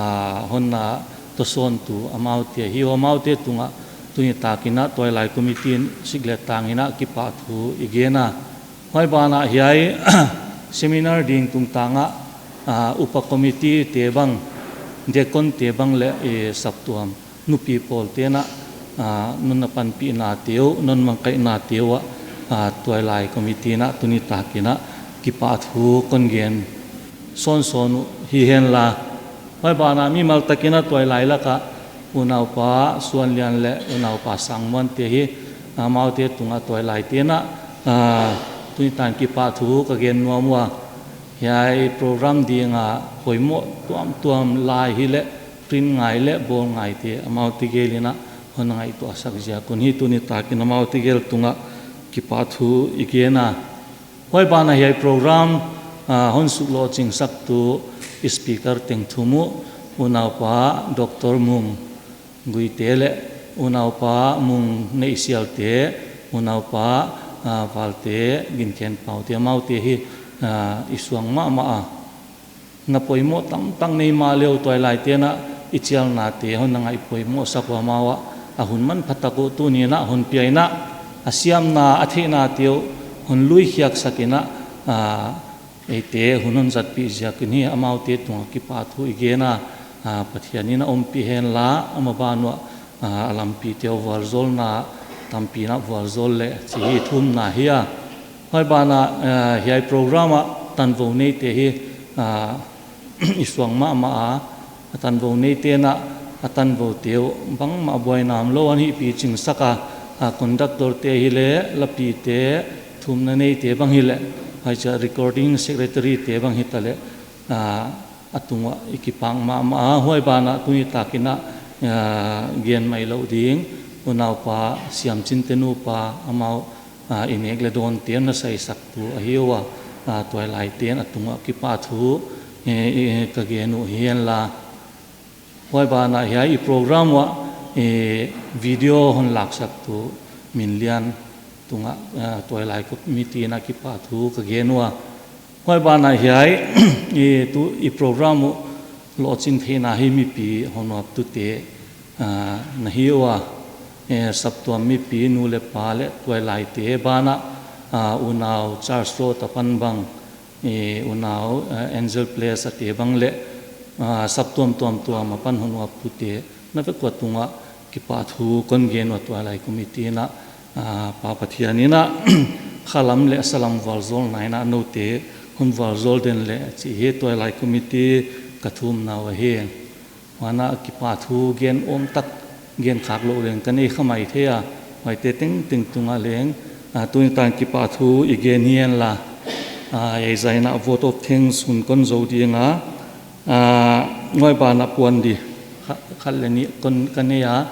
hon na tawsawn tu amaute hi, amaute tungah tuni takin a tuailai committee in sik leh tang in a kipahthu i gen a. Huai ban ah hiai seminar ding tungtang ah, a, upa committee te bang, deacon te bang leh, e, saptuam nupi pawlte'n a, a, non na panpihna te uh, non mangkaihna te uh ah, a, tuailai committee in a tuni takin a kipahthu kon gen sawnsawn uh hi hen la. Huai ban ah mimal takin a tuailai lak ah unaupa Suanlian leh unaupa Sangmuan te hi, a, amaute tungah tuailaite'n a, a, tuni tan kipahthu ka gen nuam ua. Hiai program ding a poimoh tuamtuam lai hileh, print ngai leh bawl ngaite amaute gel in a hon ngaihtuahsak ziak un hi, tuni takin amaute gel tungah kipahthu i gen a. Huai ban ah hiai program, a, hon suk lohchingsak tu speaker teng thum uh, unaupa Doctor Mung Guite leh unaupa Mung Neihsial te, unaupa, a, Valte Ginkhenpau te, amaute hi, a, i suang mahmah a. Na poimoh tamtak nei mahle uh, tuailaite'n a i chialna te hon na ngaih poimoh sak ua, amau a hun manpha tak uh tuni in a hon pia in a, a siamna a theihna te uh hon luikhiaksak in a, a, eite hun hon zatpih ziakin hi, amaute tungah kipahthu i gen a, a, Pathian in a ompih hen la, ama ban uah, a, a lampite uh vualzawlna tampi in a vualzawl leh chih hi thumna hi a. Huai ban ah, a, hiai program ah tanvou neite hi, a, i suang mahmah a, a tanvou neite'n a, a tanvoute uh bangmah buaina omlou a hon hih pichingsak a, a, conductor te hileh, lapite, thumna neite bang hileh, Huaiziak recording secretary te bang hitaleh, ah, a tungah i kipak mahmah a, huai banah tuni takin ah, ah, gen mai lou ding, unaupa Siamchin te nupa amau, ah, i nek leh dawn ten na saisak tu ahi ua, ah, tuailai ten a tungah kipahthu, eh, eh, ka gen uh hi'n la. Huai banah hiai i program uah, eh, video hon laksak tu Minlian tungah, eh, tuailai committee in ah kipahthu ka gen ua. Huai banah hiai, eh, tu i program uh lohchin theihna hi mipi hon nuamtute, ah, na hi ua, eh, saptuam mipi nu leh pa leh tuailaite banah, ah, unau Charles Road apan bang, eh, unau, eh, Angel Place ate bang leh, ah, saptuam tuamtuam apan hon nuamtute na vek ua tungah kipahthu kon gen ua tuailai committee in ah, ah, Pa Pathian in ah khalam leh salam vualzawlna in ah noute hon vualzawl den leh chih hi tuailai committee ka thumna uh ahi. Huan ah kipahthu gen om tak gen khak lou leng ka nei kha maithei a, huaite tengteng tungah leng, ah, tuni tan kipahthu i gen hi'n la, ah, ei zaina vote of thanks hun kon zou ding a, ah, huai banah puan di kha-, khat leh nih kon ka nei a,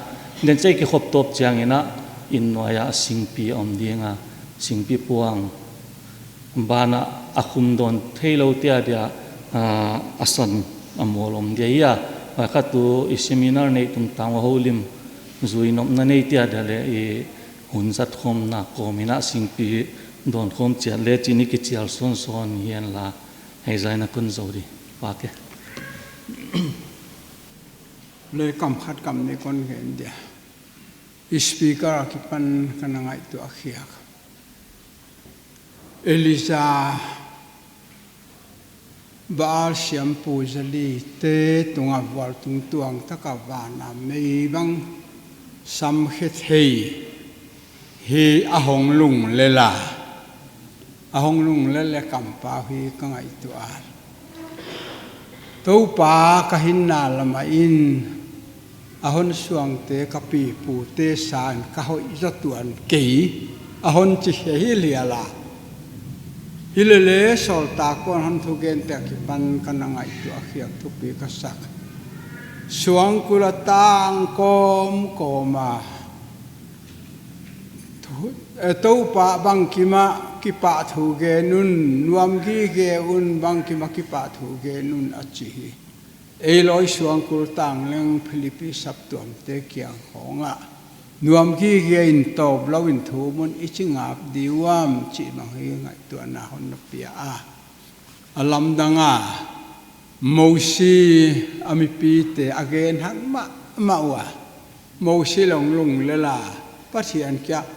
den chai kikhop tawp chiangin ah inn nuai ah singpi om ding a, singpi puang banah a khum dawn theilou te adia, ah, a san a mawl om dia hi a. Huai kha tu i seminar neih tungtang a houlim zui nopna nei te adia leh i hun zat khawmna kawm in ah singpi dawn khawm chiat leh chih in i kichial sawnsawn hi'n la, ei zaina kon zou di. Pak e. Leh kam khat kam nih kon gen dia. Speaker akipan ka na ngaihtuah khiak. Elijah Baal siampu Zali te tungah vualtung tuang taka vana mei bang sam khe thei hi a hong lunglel a. A hong lunglel leh kampau hi ka ngaihtuah a. Toupa ka hinna lam ah in a hon suangte ka pipute sang ka hoih zaw tuan kei a hon chi khe hi liala. Hilele sawltak kon hon thugente akipan ka na ngaihtuah khiak thupi ka sak. Suangkul a tang kawmkawm a thu-, eh, Toupa bangkim a kipahthu gen un, nuam gige un, bangkim a kipahthu gen un a chi hi. Ei lawi suangkul tang leng Philippi saptuamte kiang khawng ah nuam gige in tawp lou in thum un i chi ngap di uam chih bang hi ngaihtuahna hon na pia a. A lamdang a, Mosi a mipite a gen hak mahmah ua. Mosi leng lunglel a, Pathian kiang ah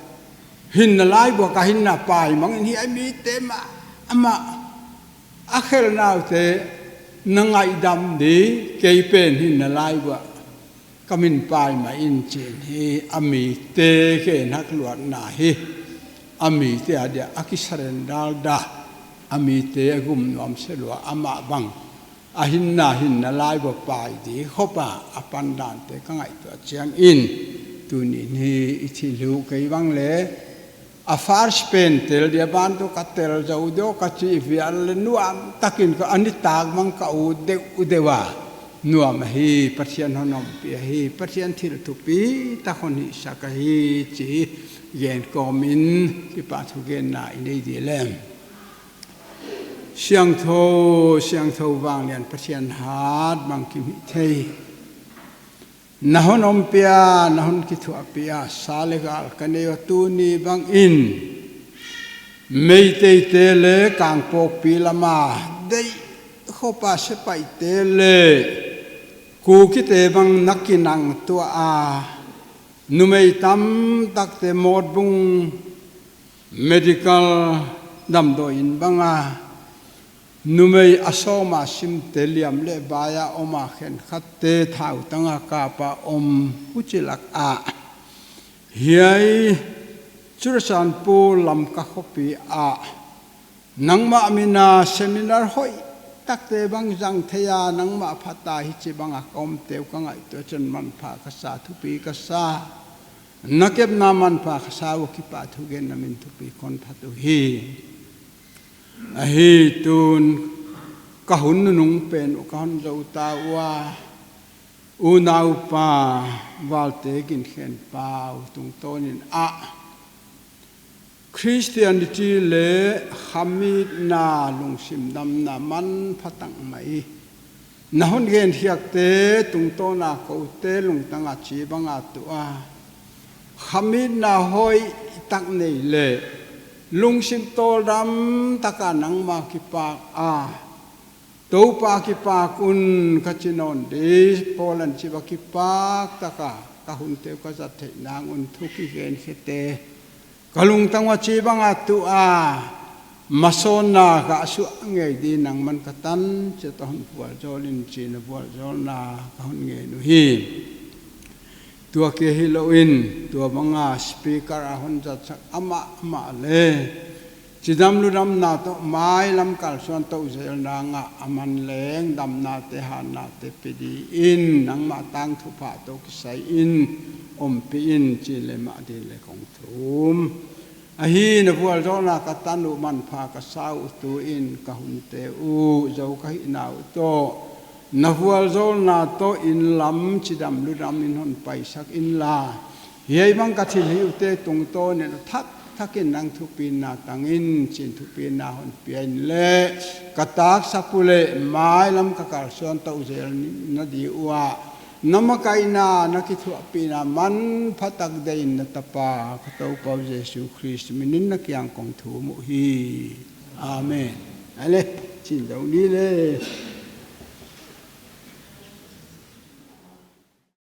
hinna laibu ah ka hinna paimang in hiai mite mahmah a khelnaute na ngaihdam di, kei pen hinna laibu ah ka min paimah in chi in hi a mite gen hak luatna hi. A mite adia a kisurrender da, a mite a gum nuam se lua, amah bang a hinna, hinna laibu ah pai di khop a a pan dante ka ngaihtuah chiangin tuni'n hi i thil uh kei bang leh a first pen tel dia bantuk a tel zou deuh ka chi vial leh nuam takin ka a nitak mang ka ut deuhdeuh a. Nuam ahi, Pathian hon ompih ahi, Pathian thil thupi tak hon hihsak ahi chih gen kawmin kipahthu genna i nei di leh. Siangthou, siangthou vanglian Pathian hat bangkim hithei. Na hon ompih a, na hon kithuahpih a, sa leh gal ka nei ua tuni bangin Meiteite leh Kangpokpi lam a deih khop a sepaihte leh Kukite bang na kinang tuah a, numei tamtakte Motbung medical damdawi inn bang a, numei a sawm a simte liam leh bai a om a, khenkhatte thautang a kap a om, huchi lak ah. Hiai Churachandpur Lamka khopi ah nangmah min a seminar hoih takte bang zang thei a, nangmah phat a hichibang a ka omte uh ka ngaihtuah chiangin manpha ka sa, thupi ka sa. Na kepna manpha ka sa ua, kipahthu genna min thupi kon phat uhi. Ahi tun ka hun nunung pen uh ka hon zou ta ua, unaupa Valte Ginkhenpau tungtawnin ah Christianity leh khamitna lungsim damna manpha tak mai na hon gen khiakte tungtawna kote lungtang a chi banga tua khamitna hoih tak nei leh lungsim tawldam taka nangma kipak a, Toupa kipak un ka chi nawn di. Paul in chi bang kipak taka ka hunte uh ka zat theih nang un thu kigen khete ka lungtang ua chi banga tua masawnna ka suah ngei di nangman ka tan chiat a hon vualzawl in chi na vualzawlna ka hon ngen uhi. Tua kia hilou in tua banga speaker a hon zatsak amah mah leh chidam ludamna toh mailam kalsuan tou zelna ngah a man leng damnate hannate pe di in nangmah tangthu pha toh kisai in ompih in chi leh mah di leh kong thum. Ahi, na vualzawlna ka tan uh manpha ka sa uh, tuin ka hunte uh zou ka hihna uh toh na vualzawlna toh inn lam chidam ludam in hon paisak inla, hiai bang ka thilhih uhte tungtawnin a thak thakin nang thupina tang in chin thupina hon pia in leh ka taksap uleh mailam ka kalsuan tou zelna di uah na makaihna na kithuahpihna manpha tak deih na tapa ka Toupa uh Jesu Khrist minin na kiang kong thum uhi. Amen. Ahi leh, chin zou ni leh.